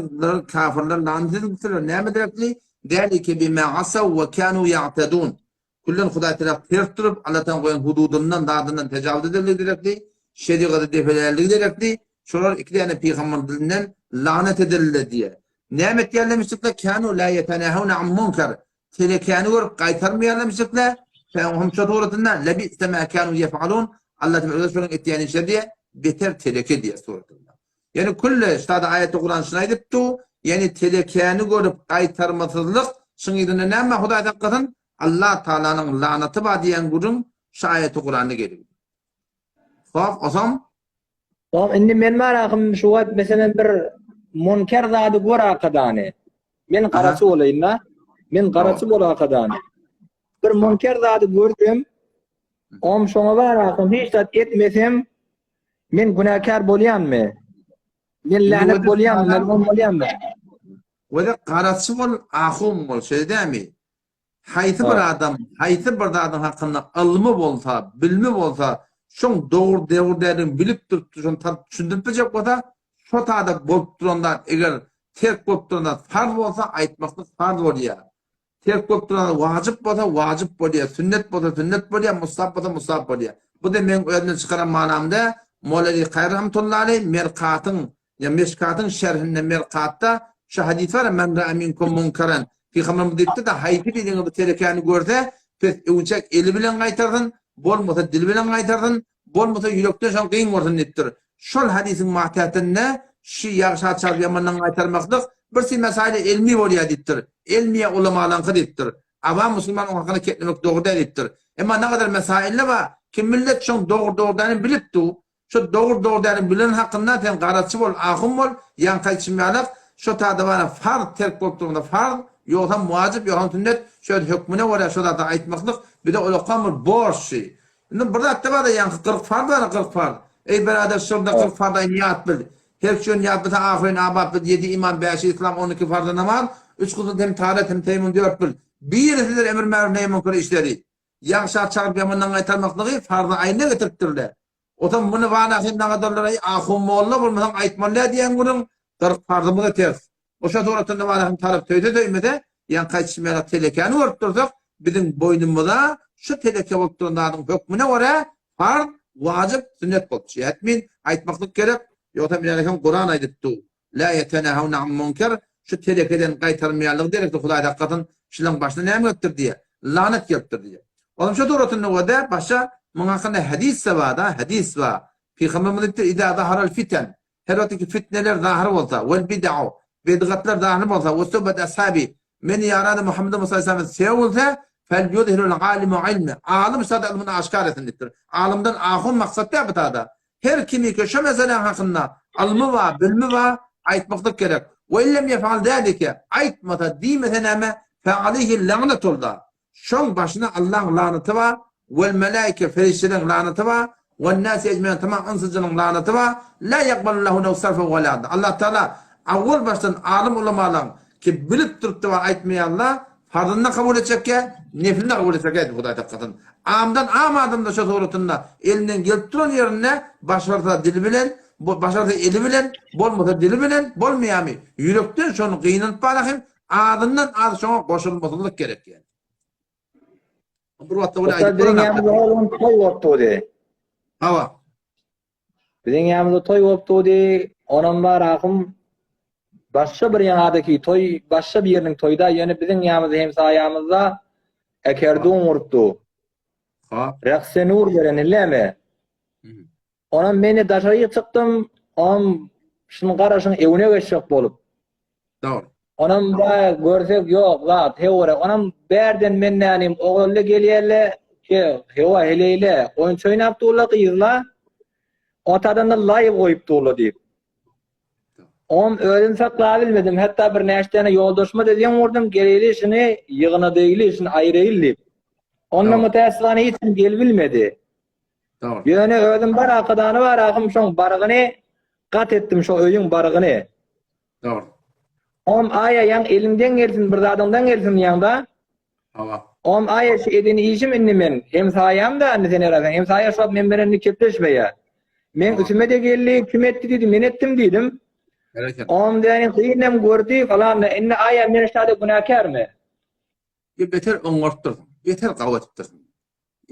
Speaker 1: kafyrlar lanet edilipdirler. Näme derekli? Zalike bima asaw we kanu ya'tadun. Küllen Hudaý tarap ters durup, Allataň goýan hududyndan, zadyndan tejawüz edenligi derekli, şerigaty depelänligi derekli, şolar iki däne pygamber dilinden lagnet edildiler diýýär. Näme etýärlermişdikler? Kanu la yetenahuna an munkar. Telekäni görüp gaýtarmaýarlarmyşdyklar. Hum şo suratynda lebi'se ma kanu yef'alun. Allah Teala öz şolaryň etýän işleri diýýär, beter teleke diýýär suratynda. Ýani külle ştada aýatda Kuran şuny aýdypdy, ýani telekäni görüp gaýtarmasyzlyk, şuň yzynda näme Hudaý saklasyn, Allah Taalanyň lanaty bar diýen gürrüň şu aýaty Kuranda gelip. Hop, osam?
Speaker 7: Hop, indi men barahym şu wagt meselem bir munker zady gör akadany. Men garaçy bolaýyn-da. Men garaçy bol akadany. Bir munker zady görsem, om şoňa barahym hiç zat etmesem, Men günäkär bolýanmy? Men länet bolýanmy? Melgun bolýanmy?
Speaker 1: Weli garaçy bol, ahun bol, şeýle dämi? Haýsy bir adam, haýsy bir zadyň hakynda ylmy bolsa, bilimi bolsa, şoň dogry dogry däldigini bilip durup, şony tapyp düşündirip biljek bolsa, şo tada bolup duran zat, eger terk bolup duran zat farz bolsa, aýtmaklyk farz bolýar. Terk bolup duran wajyp bolsa wajyp bolýar, sünnet bolsa sünnet bolýar, mustahap bolsa mustahap bolýar. Bu-da meň özümden çykaran manam däl. Mowleli Kaýry rahmetullahi aleý Merkatyň ýa Meşkatyň şerhinde Merkatda şu hadys bar, Men ra'a minkum munkaran. Pygamberimiz diýipdir-de, haýsy biriňiz bu telekäni görse, pes öwünçäk eli bilen gaýtarsyn, bolmasa dili bilen gaýtarsyn, bolmasa ýürekden şony gyn görsün diýipdir. Şol hadysyň matätinde şu ýagşa çalyp ýamandan gaýtarmaklyk bir si mesaili elmi bolýar diýipdir. Elmiýe ulamalaňky diýipdir. Awam musulman oň hakyna keplemek dogry däl diýipdir. Emma nagadar mesaille bar, kim millet şoň dogry dogry dälini bilip dur. Şo dogry dogry dälini bilen hakynda sen garaçy bol, ahun bol, ýaňky aýdyşym ýalak, şo tada bara farz terk bolup duranda farz, ýogsam wajyp, ýogsam sünnet, şo hökmüne görä şo zady aýtmaklyk bize ulakam bir borç şi. Indi bir zatda bar-da ýaňky 40 farz bar-a 40 farz. Eý berader şurda 40 farz aýny ýat bil. Her çün ýat bilse ahyryn abat bil. Ýedi iman, bäşi islam, 12 farzy namaz, üç gusl hem taharet hem teýmum dört bil. Birisidir emr märuf neý münker işleri. Ýagşa çagyryp ýamandan gaýtarmaklygy farzy aýna getiripdirler. Otam muny wana sen nagadorlar aý ahun molla bolmasaň aýtmaly däl diýen günüň 40 farzymyza ters. Oşa suratynda wana hem tarap söýse söýmese ýaňky aýdyşym ýaly telekäni görüp dursak biziň boýnumyza şu teleke bolup duran zadyň hökmüne görä farz, wajyp, sünnet bolup düşýär. Ätmin aýtmaklyk gerek, ýogsam bilen hem Kuran aýdyp dur. La yetenahuna an munker şu telekeden gaýtarmaýanlygy derekli Hudaý saklasyn şulaň başyna näme gelipdir diýýär. Lanet gelipdir diýýär. Onuň şu suratynda görä başa muň hakynda hadys-da bar-da, hadys bar. Pygamberimiz aýdypdyr, Iza zaharal fiten Her wagtky fitneler zahyr bolsa, wel bid'u, bidgatlar zahyr bolsa, we suhbet ashabi, meni ýarany Muhammed Musa aleyhisselam sewilse, fel yuzhirul alimu ilme, alym şada ylmyny aşkar etsin diýipdir. Alymdan ahun maksat däl bu tada. Her kimiki şu meseläň hakynda ylmy bar, bilimi bar, aýtmaklyk gerek. We illem yef'al zalike, aýtmasa, diýmese näme, fe aleyhi la'netullah. Şoň başyna Allaň lanaty bar, wel melaike perişdeleriň lanaty bar, wen nasi ejmein tamam yns-jynyň lanaty bar, la ýakbalullahu lehu sarfen we la adla. Allah Taala awwal başdan alym ulamalaň ki bilip durupdy bar aýtmaýanla farzyny kabul etjekkä, neflini kabul etjekkä diýip Hudaý saklasyn. Amdan am adamda şo suratynda elinden gelip duran ýerinde başarsa dili bilen, başarsa eli bilen, bolmasa dili bilen, bolmaýamy ýürekden şony gynanyp barahym Azyndan az şoňa goşulmasyzlyk gerek ýaly. Bir wagtda ol aýdyp
Speaker 7: Biziň ýanymyzda ol gün toý bolup durdy.
Speaker 1: Hawa.
Speaker 7: Biziň ýanymyzda toý bolup durdy. Onam bar ahym başga bir ýaňadaky toý, başga bir ýeriniň toýda, ýöne biziň ýanymyzda hemsaýamyzda Ekerdun urupdy.
Speaker 1: Ha.
Speaker 7: Rehsenur beren illeme. Onam men daşary çykdym, onam şuny garaşyň ewine geçjek bolup.
Speaker 1: Dogry.
Speaker 7: Onam ba görsek ýok zat hewre. Onam bärden men nälim oglanla gelýärle ke hewa heleýle oýunça oýnap durla gyzla. Otadan da live goýup durla diýip. Om özüm saklabilmedim. Hatda bir näçe tane ýoldaşyma-da deň vurdum, geleýli şuny ýygnadaýly, şuny aýyraýly diýip. Onda mütäessifane hiç kim gelibilmedi.
Speaker 1: Dogry.
Speaker 7: Ýöne özüm bar akydany bar ahym şoň barygyny gat etdim şo öýüň barygyny.
Speaker 1: Dogry.
Speaker 7: Om aýa ýaň eliňden gelsin bir zadyňdan gelsin ýaňda.
Speaker 1: Hawa.
Speaker 7: Om aýa şu eden işim indi men hemsaýam-da indi sen erasaň hemsaýa şu wagt men bilen indi kepleşmeýä. Meň üsüme-de geldi kim etdi diýdi men etdim diýdim.
Speaker 1: Berekella.
Speaker 7: Om diýen kynam gördi falan indi aýa men şada günäkärmi?
Speaker 1: Bir beter oňarypdyrsyň. Beter gawy etipdirsiň.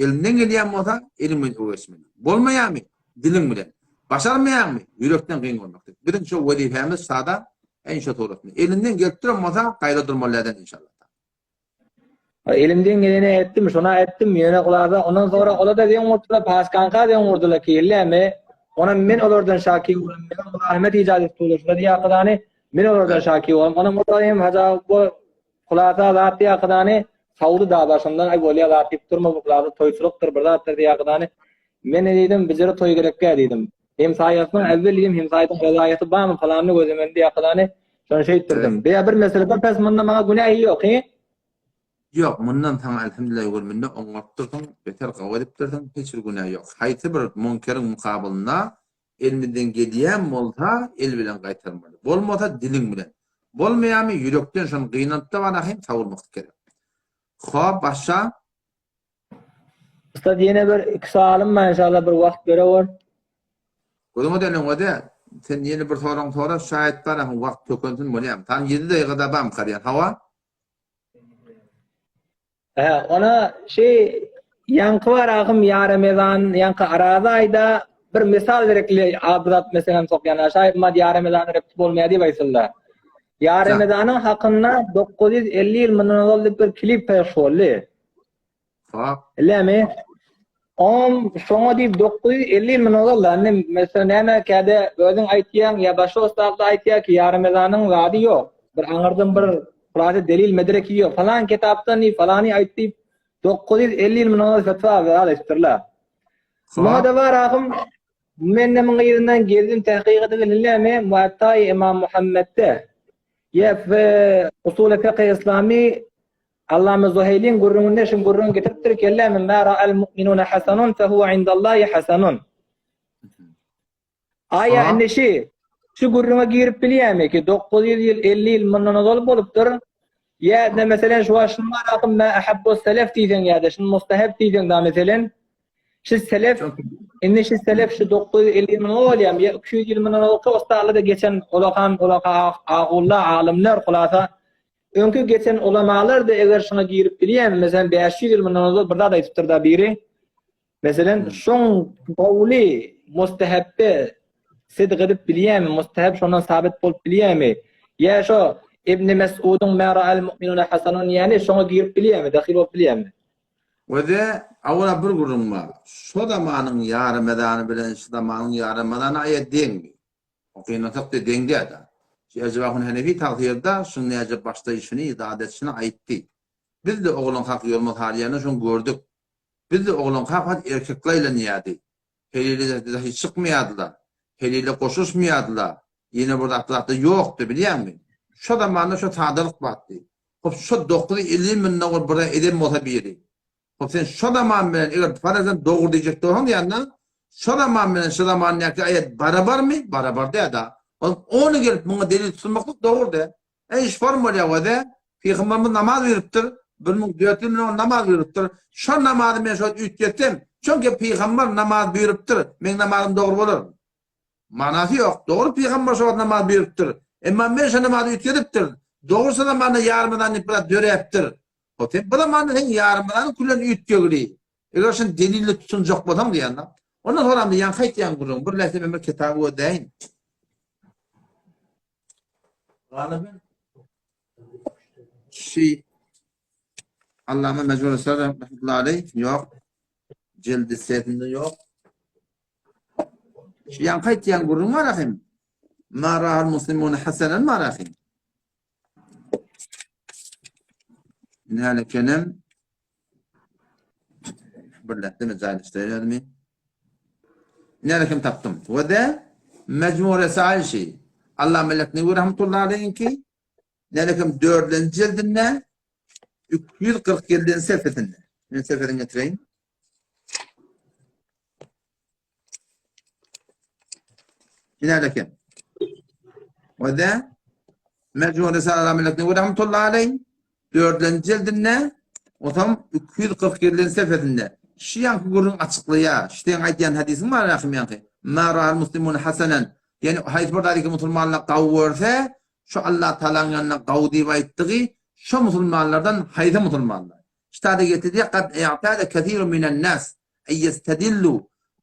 Speaker 1: Eliňden gelýän bolsa, eliň bilen öwreşmeli. Bolmaýarmy? Diliň bilen. Başarmaýaňmy? Ýürekden gyn görmek. Biziň şo wezipämiz sada, äýn şo suratynda. Elinden gelip duran bolsa, gaýra durmaly däl inşallah.
Speaker 7: Elimden geleni etdim, şona etdim, ýöne gulada ondan sonra ola da deň urdular, paskanka deň urdular kirlemi. Ona men olardan şaki boldum. Men muzahmet ijat etdi ulaşyna diýakadany, men olardan şaki boldum. Onam olar hem haja bu Hulasa zat diýakydany sawdy da başymdan aý bolýa zat diýip durma bu hulasa toýçulykdyr bir zatdyr diýakydany men ne diýdim bijere toý gerekgä diýdim hemsaýasynyň äwwel diýdim hemsaýasynyň rezaýaty barmy palanyny gözlemeli diýakydany şony şeýtdirdim beýa bir mesele bir pes munda maňa günähi ýok hi.
Speaker 1: Ýok mundan saňa elhamdülillah gör munda oňarypdyrsyň beter gawy edipdirsiň hiç bir günä ýok haýsy bir munkeriň mukabylynda Elimizden gelýän bolsa el bilen gaýtarmaly. Bolmasa diliň bilen. Bolmaýamy ýürekden şony gynanypda bana hem sawurmaklyk gerek. Hop başa.
Speaker 7: Ustad ýene bir iki sowalym bar inşallah bir wagt berewor.
Speaker 1: Gözüňe döneň öde. Sen ýene bir soragyňy sora şaýat bana wagt tökensin bolýamy. Saňa ýedi daýga da bam karýan hawa.
Speaker 7: Hä, ona şi ýaňky bar ahym ýaremezan, ýaňky Araza aýda bir misal berekli bir zat meselem sokýan. Şaýat mad ýaremezan repti bolmaýar diýip aýtyldy. Ýaremezanyň hakynda 950 ýyl mundan ozal diýip bir klip peş boldy.
Speaker 1: Hop.
Speaker 7: Bilemi? Om şoňa diýip 950 ýyl mundan ozal da, indi meselem näme käde özüň aýtýaň ýa başga ustazlar aýtýar ki ýaremezanyň zady ýok. Bir aňyrdan bir Hulasa delil medreki ýok. Falan kitapdan diýip, falany aýt diýip 950 ýyl mundan ozal fetwa zat aýdypdyrlar. Muňa-da bar ahym men de muň yzyndan gezdim tahkyk edip bilmän Muattaý Imam Muhammedde ýa fe Usul fiqh Islami Allama Zuheýliň gürrüňinde şu gürrüňi getiripdir kellämi ma ra'al mu'minuna hasanun fe huwa indallahi hasanun. Aýa indi şi, şu gürrüňe girip bilýämi ki, 900 ýyl, 50 ýyl mundan ozal bolupdyr, ýa-da meselen şu wagt şuny barakym mä ahabbu selef diýseň ýa-da şuny mustahab diýseň da meselen, şu selef, indi şu selef şu 950 ýyl mundan ozal bolýamy ýa 200 ýyl mundan ozalky ustalarda geçen ulakan ulaka agulla alymlar hulasa öňki geçen ulamalar-da eger şuňa girip bilýämi, meselen 500 ýyl mundan ozal bir zat aýdypdyr-da biri, Meselem, şoň gowly mustahapbe sidq edip bilýärmi, mustahap şondan sabit bolup bilýärmi? Ýa şo Ibn Mes'udyň ma ra'al mu'minuna hasanun diýýäni şoňa girip bilýärmi, dahyl bolup bilýärmi?
Speaker 1: Wede, awala bir gürrüň bar. Şo zamanyň ýaremezany bilen şu zamanyň ýaremezany aýa deňmi? O gynansak-da deň däl-de. Şu Erjebahun Henefi tagsyrda şuň näce başlaýşyny, zat etişini aýtdy. Biz-de oglan hak ýolumyz halýanda şoň gördük. Bizde oglanka has erkekler aýlanýardy. Heleýler dahy çykmaýardylar. Heleýler goşulyşmaýardylar. Ýene bir zat-zatlar ýokdy, bilýäňmi? Şo zamanda şo sadalyk bardy. Hop, şo 950 münde ol bir eden bolsa biri. Hop, sen şo zaman bilen eger farazen dogry diýjek bolsaň ýa-da şo zaman bilen şo zamandaki aýat barabarmy? Barabar däl-de. Ony gelip muňa delil tutmaklyk dogry däl. Eý şform bolýa wede, Pygamberimiz namaz buýrupdyr, 1400 ýyl öň namaz buýrupdyr. Şo namazy men şo üýtgetsem, çünki pygamber namaz buýrupdyr, meň namazym dogry bolar. Manasy ýok. Dogry pygamber şo wagt namaz buýrupdyr. Emma men şo namazy üýtgedipdir. Dogry şo zamanda ýarymazan diýip bir zat döräpdir. O sen bu zamanda sen ýarymazanyň külen üýtgegili. Eger şony delille tutunjak bolsaň diýende, ondan soramda ýaňky aýtýan gürrüň, bir läse men bir kitaby gözläýin. Galyby Şi Allama Mejmur Esrar rahmetullahi aleyh ýok. Jildi sesinde ýok. Şu ýaňky aýtýan gürrüň bar ahim. Ma ra'al muslimun hasanan bar ahim. Nälekenem Birleşdi mi jaýlaşdyraýyn özümi. Näme kim tapdym. We de Mejmu Resail şi. Allama Leknewi rahmetullahi aleýhiňki nälekem dördünji jildinde 247-nji sefesinde. Men sefesini getireýin. Nälekem. O da Mecmu Risale Allama Leknewi rahmetullahi aleýh Dördünji jildinde, otam 247-nji sefesinde şu ýaňky gürrüň açyklaýar. Şu seň aýdýan hadisiň bar Rahym ýaňky. Ma ra'al muslimun hasanan. Ýani haýsy bir zady ki musulmanlar gawy görse, şu Allah Tagalaň ýanynda gawy diýip aýtdygy şo musulmanlardan haýsy musulmanlar? Ştada getirýär, Kad i'tada kesirun minen nas en ýestedillu.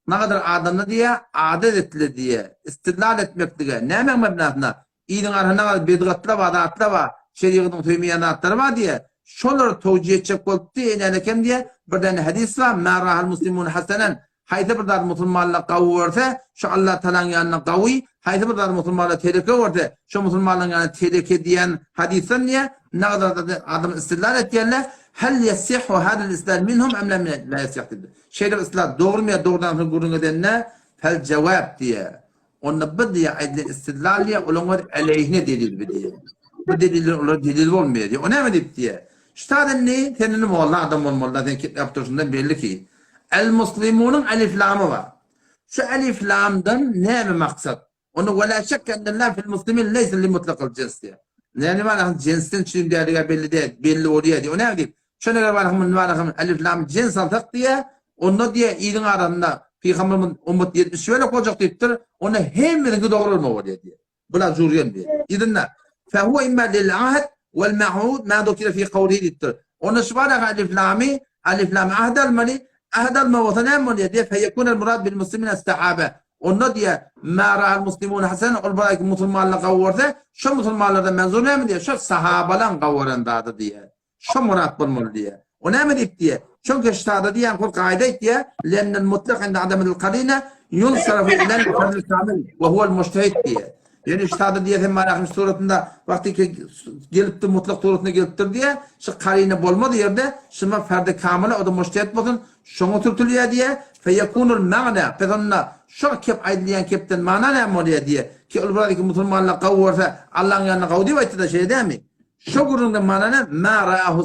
Speaker 1: Nagadar adamlar diýýär, adat etdiler diýýär, istidlal etmeklige. Nämäň mebnasyna? Iliň arasynda galyp bedgatlar bar, zatlar bar, şerigatyň söýmeýän zatlary bar diýýär. Şolary towjih etjek bolupdy, enälekem diýýär, bir däne hadys bar, Mâ râhal muslimûne hasenen, haýsy bir zady musulmanlar gawy görse, şo Allah Tagalaň ýanynda gawy, haýsy bir zady musulmanlar teleke görse, şo musulmanlaryň ýanynda teleke diýen hadysdan diýýär, nagada adam istidlal etýärler, Hel ýesihhu hâzal istidlal minhum em lâ ýesih diýipdir. Şeýle bir istidlal dogrumy ýa dogry dälmi gürrüň edende, fel jewap diýýär. Onda bu diýýär, aýdylan istidlal diýýär, olaryň öz aleýhine delil bu diýýär. Bu deliller olara delil bolmaýar diýýär. O näme diýip diýýär? Şu taýda indi sen indi molla adam bolmaly-da, sen gepläp durşuňdan belli ki, El-muslimunyň elif-lamy bar. Şu elif-lamdan näme maksat? Onda wela şekke ennel-lam fil-muslimin leýse li-mutlakyl jins diýýär. Näme manysyny jinsden üçin däligi belli däl, belli bolýar diýýär. O näme diýip? Şonda eger barhym muny barhym elif lam jins alsak diýýär, onda diýýär iliň arasynda pygamberimiz ummat 70 bölek boljak diýipdir, onda hemmesiňki dogry bolmaly bolýar diýýär. Bular jur gelmeýär. Yzynda fehuwa imma lil ahd wal ma'hud ma dukira fi qawlihi diýipdir. Onda şu baraka elif lamy elif lam ahd almaly, ahd alma bolsa näme bolýar diýýär, feyekunel murad bil muslimin as-sahaba. Onda diýýär, Ma ra'al muslimun hasanan, ol bir aýky musulmanlar gawy görse, şo musulmanlardan menzur näme diýýär, şo sahabalaň gawy gören zady diýýär. Şo myrat bolmaly diýýär. O näme diýip diýýär? Çünki ştada diýýän hul kaýda aýtýar, Lennel mutlak inde adamil karine yunsarafu ilel ferdil kamil we huwel mujtehid diýýär. Ýöne ştada diýýär sen Malahym suratynda wagty ki gelipdir mutlak suratynda gelipdir diýýär. Şu karine bolmaz ýerde şuma ferdi kamile o da mujtehid bolsun şoňa sürtülýär diýýär. Feyekunul magna pes onda şol kep aýdylýan kepden mana näme bolýar diýýär. Ki ol bir musulmanlar gawy görse Allaň ýanynda gawy diýip aýtdy-da şeýle dälmi? Şo gürrüňde mana näme? Mâ ra'ahu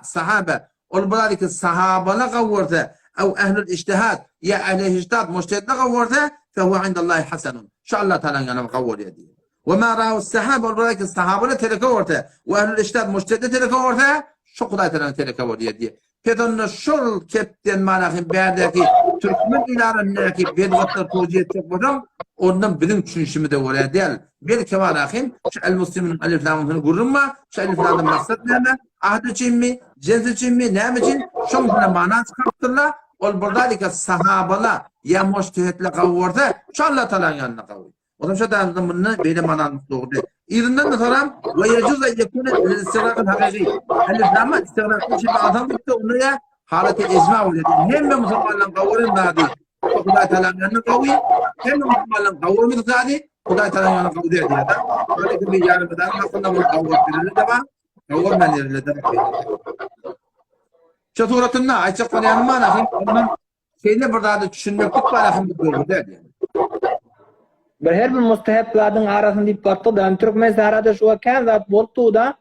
Speaker 1: sahabe, ol bir zady ki sahabalar gawy görse, ew ehlül ijtihad, ýa ehli ijtihad, mujtehidler gawy görse, fehuwe indallahi hasenun. Şo Allah Tagalaň ýanynda gawy bolýar diýýär. We mâ ra'ahu sahabe, ol bir zady ki sahabalar teleke görse, we ehlül ijtihad, mujtehidler teleke görse, şo Hudaý Tagalaň teleke bolýar diýýär. Pes onda şol kepden mana hem bärdäki türkmen ilaryndaky bedgatlar towjih etjek bolsaň, ondan biziň düşünişimize görä däl. Belki mana hem şu el musliminiň elif lamysyny gürrüň bar, şu elif lamdan maksat näme? Ahd üçinmi, jins üçinmi, näme üçin? Şoň üçin mana çykarypdyrlar. Ol bir zalika sahabalar ýa mujtehitler gawy görse, şu Allah Tagalaň ýanynda gawy. Olam şo däl munda beýle manany dogry. Yzyndan da soram we yejuz en yekune lil istigrakil hakyky. Elif lama istigrakly üçin adam gitdi onda ya haleti icma bolýar. Hemme musulmanlaryň gawuran zady. Hudaý Tagalaň ýanynda gawy, hemme musulmanlaryň gawurmadyk zady Hudaý Tagalaň ýanynda gawy däl diýýär. Aleyküm bir ýarym hakynda bunu gawuryp bilenler de bar, gawurmaýan ýerler de bar. Şu suratynda aýtjak bolýanym bar, ondan Şeýle bir zady düşünmeklik bar ahym bu dogry däl ýani.
Speaker 7: Bir her bir mustahap zadyň arasyny diýip bakdy da, türkmen sährada şu wagt kän zat bolupdy da.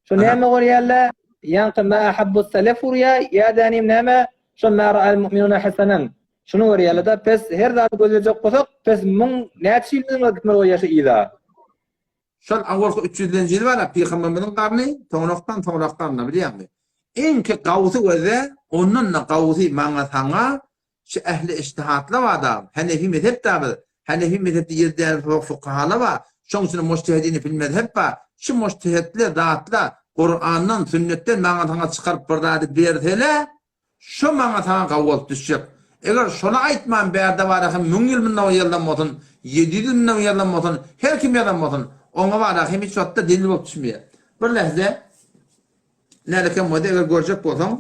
Speaker 7: Şu näme görýärler? Ýaňky ma ahabbu selef urýa, ýa dänim näme? Şu ma ra'al mu'minuna hasanan. Şuny görýärler da, pes her zady gözlejek bolsak, pes müň näçe ýyl öňe gitmeli bolýar şu yza.
Speaker 1: Şol awalky üç ýüzlenji ýyl bar-a, pygamberimiziň garny, soňrakdan soňrak garny, bilýäňmi? Iňki gawsy göze, ondan-da gawsy maňa-saňa, şu ähli ijtihatlar bar-da, Hanefi mezhep-dä biz, Hanefi mezhepde ýedi däne fukahalar bar, şoň içinde mujtehidini fil mezhep bar, şu mujtehidler zatlar Kurandan, sünnetden maňa-saňa çykaryp bir zady bersele, Şo maňa saňa gawy bolup düşjek. Eger şony aýtman bärde bara hem müň ýyl mundan ozal ýazylan bolsun, 700 ýyl mundan ozal ýazylan bolsun, her kim ýazan bolsun, oňa bara hem hiç wagtda delil bolup düşmeýär. Bir lähze nälekem bolsa eger görjek bolsaň,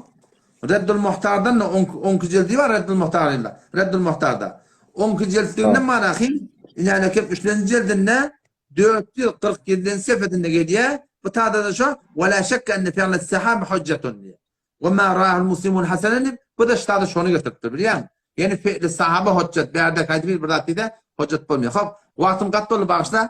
Speaker 1: Reddul Muhtardan-da onki jildi bar Reddul Muhtarynda. Reddul Muhtarda. Onki jiltliginden bara hem nälekem üçlenji jildinde 447-nji sefedinde gelýär. Bu tada-da şo, Ve la şekke enne fi'le sahabe hujjetun diýýär. Ve ma ra'ahul muslimun hasanen diýip, bu da ştada şony getiripdir, bilýäňmi? Ýani fe'li sahaba hojjat, bärde haýsy bir zat diýse, hojjat bolmaýar. Hop, wagtym gat boldy, bagyşla.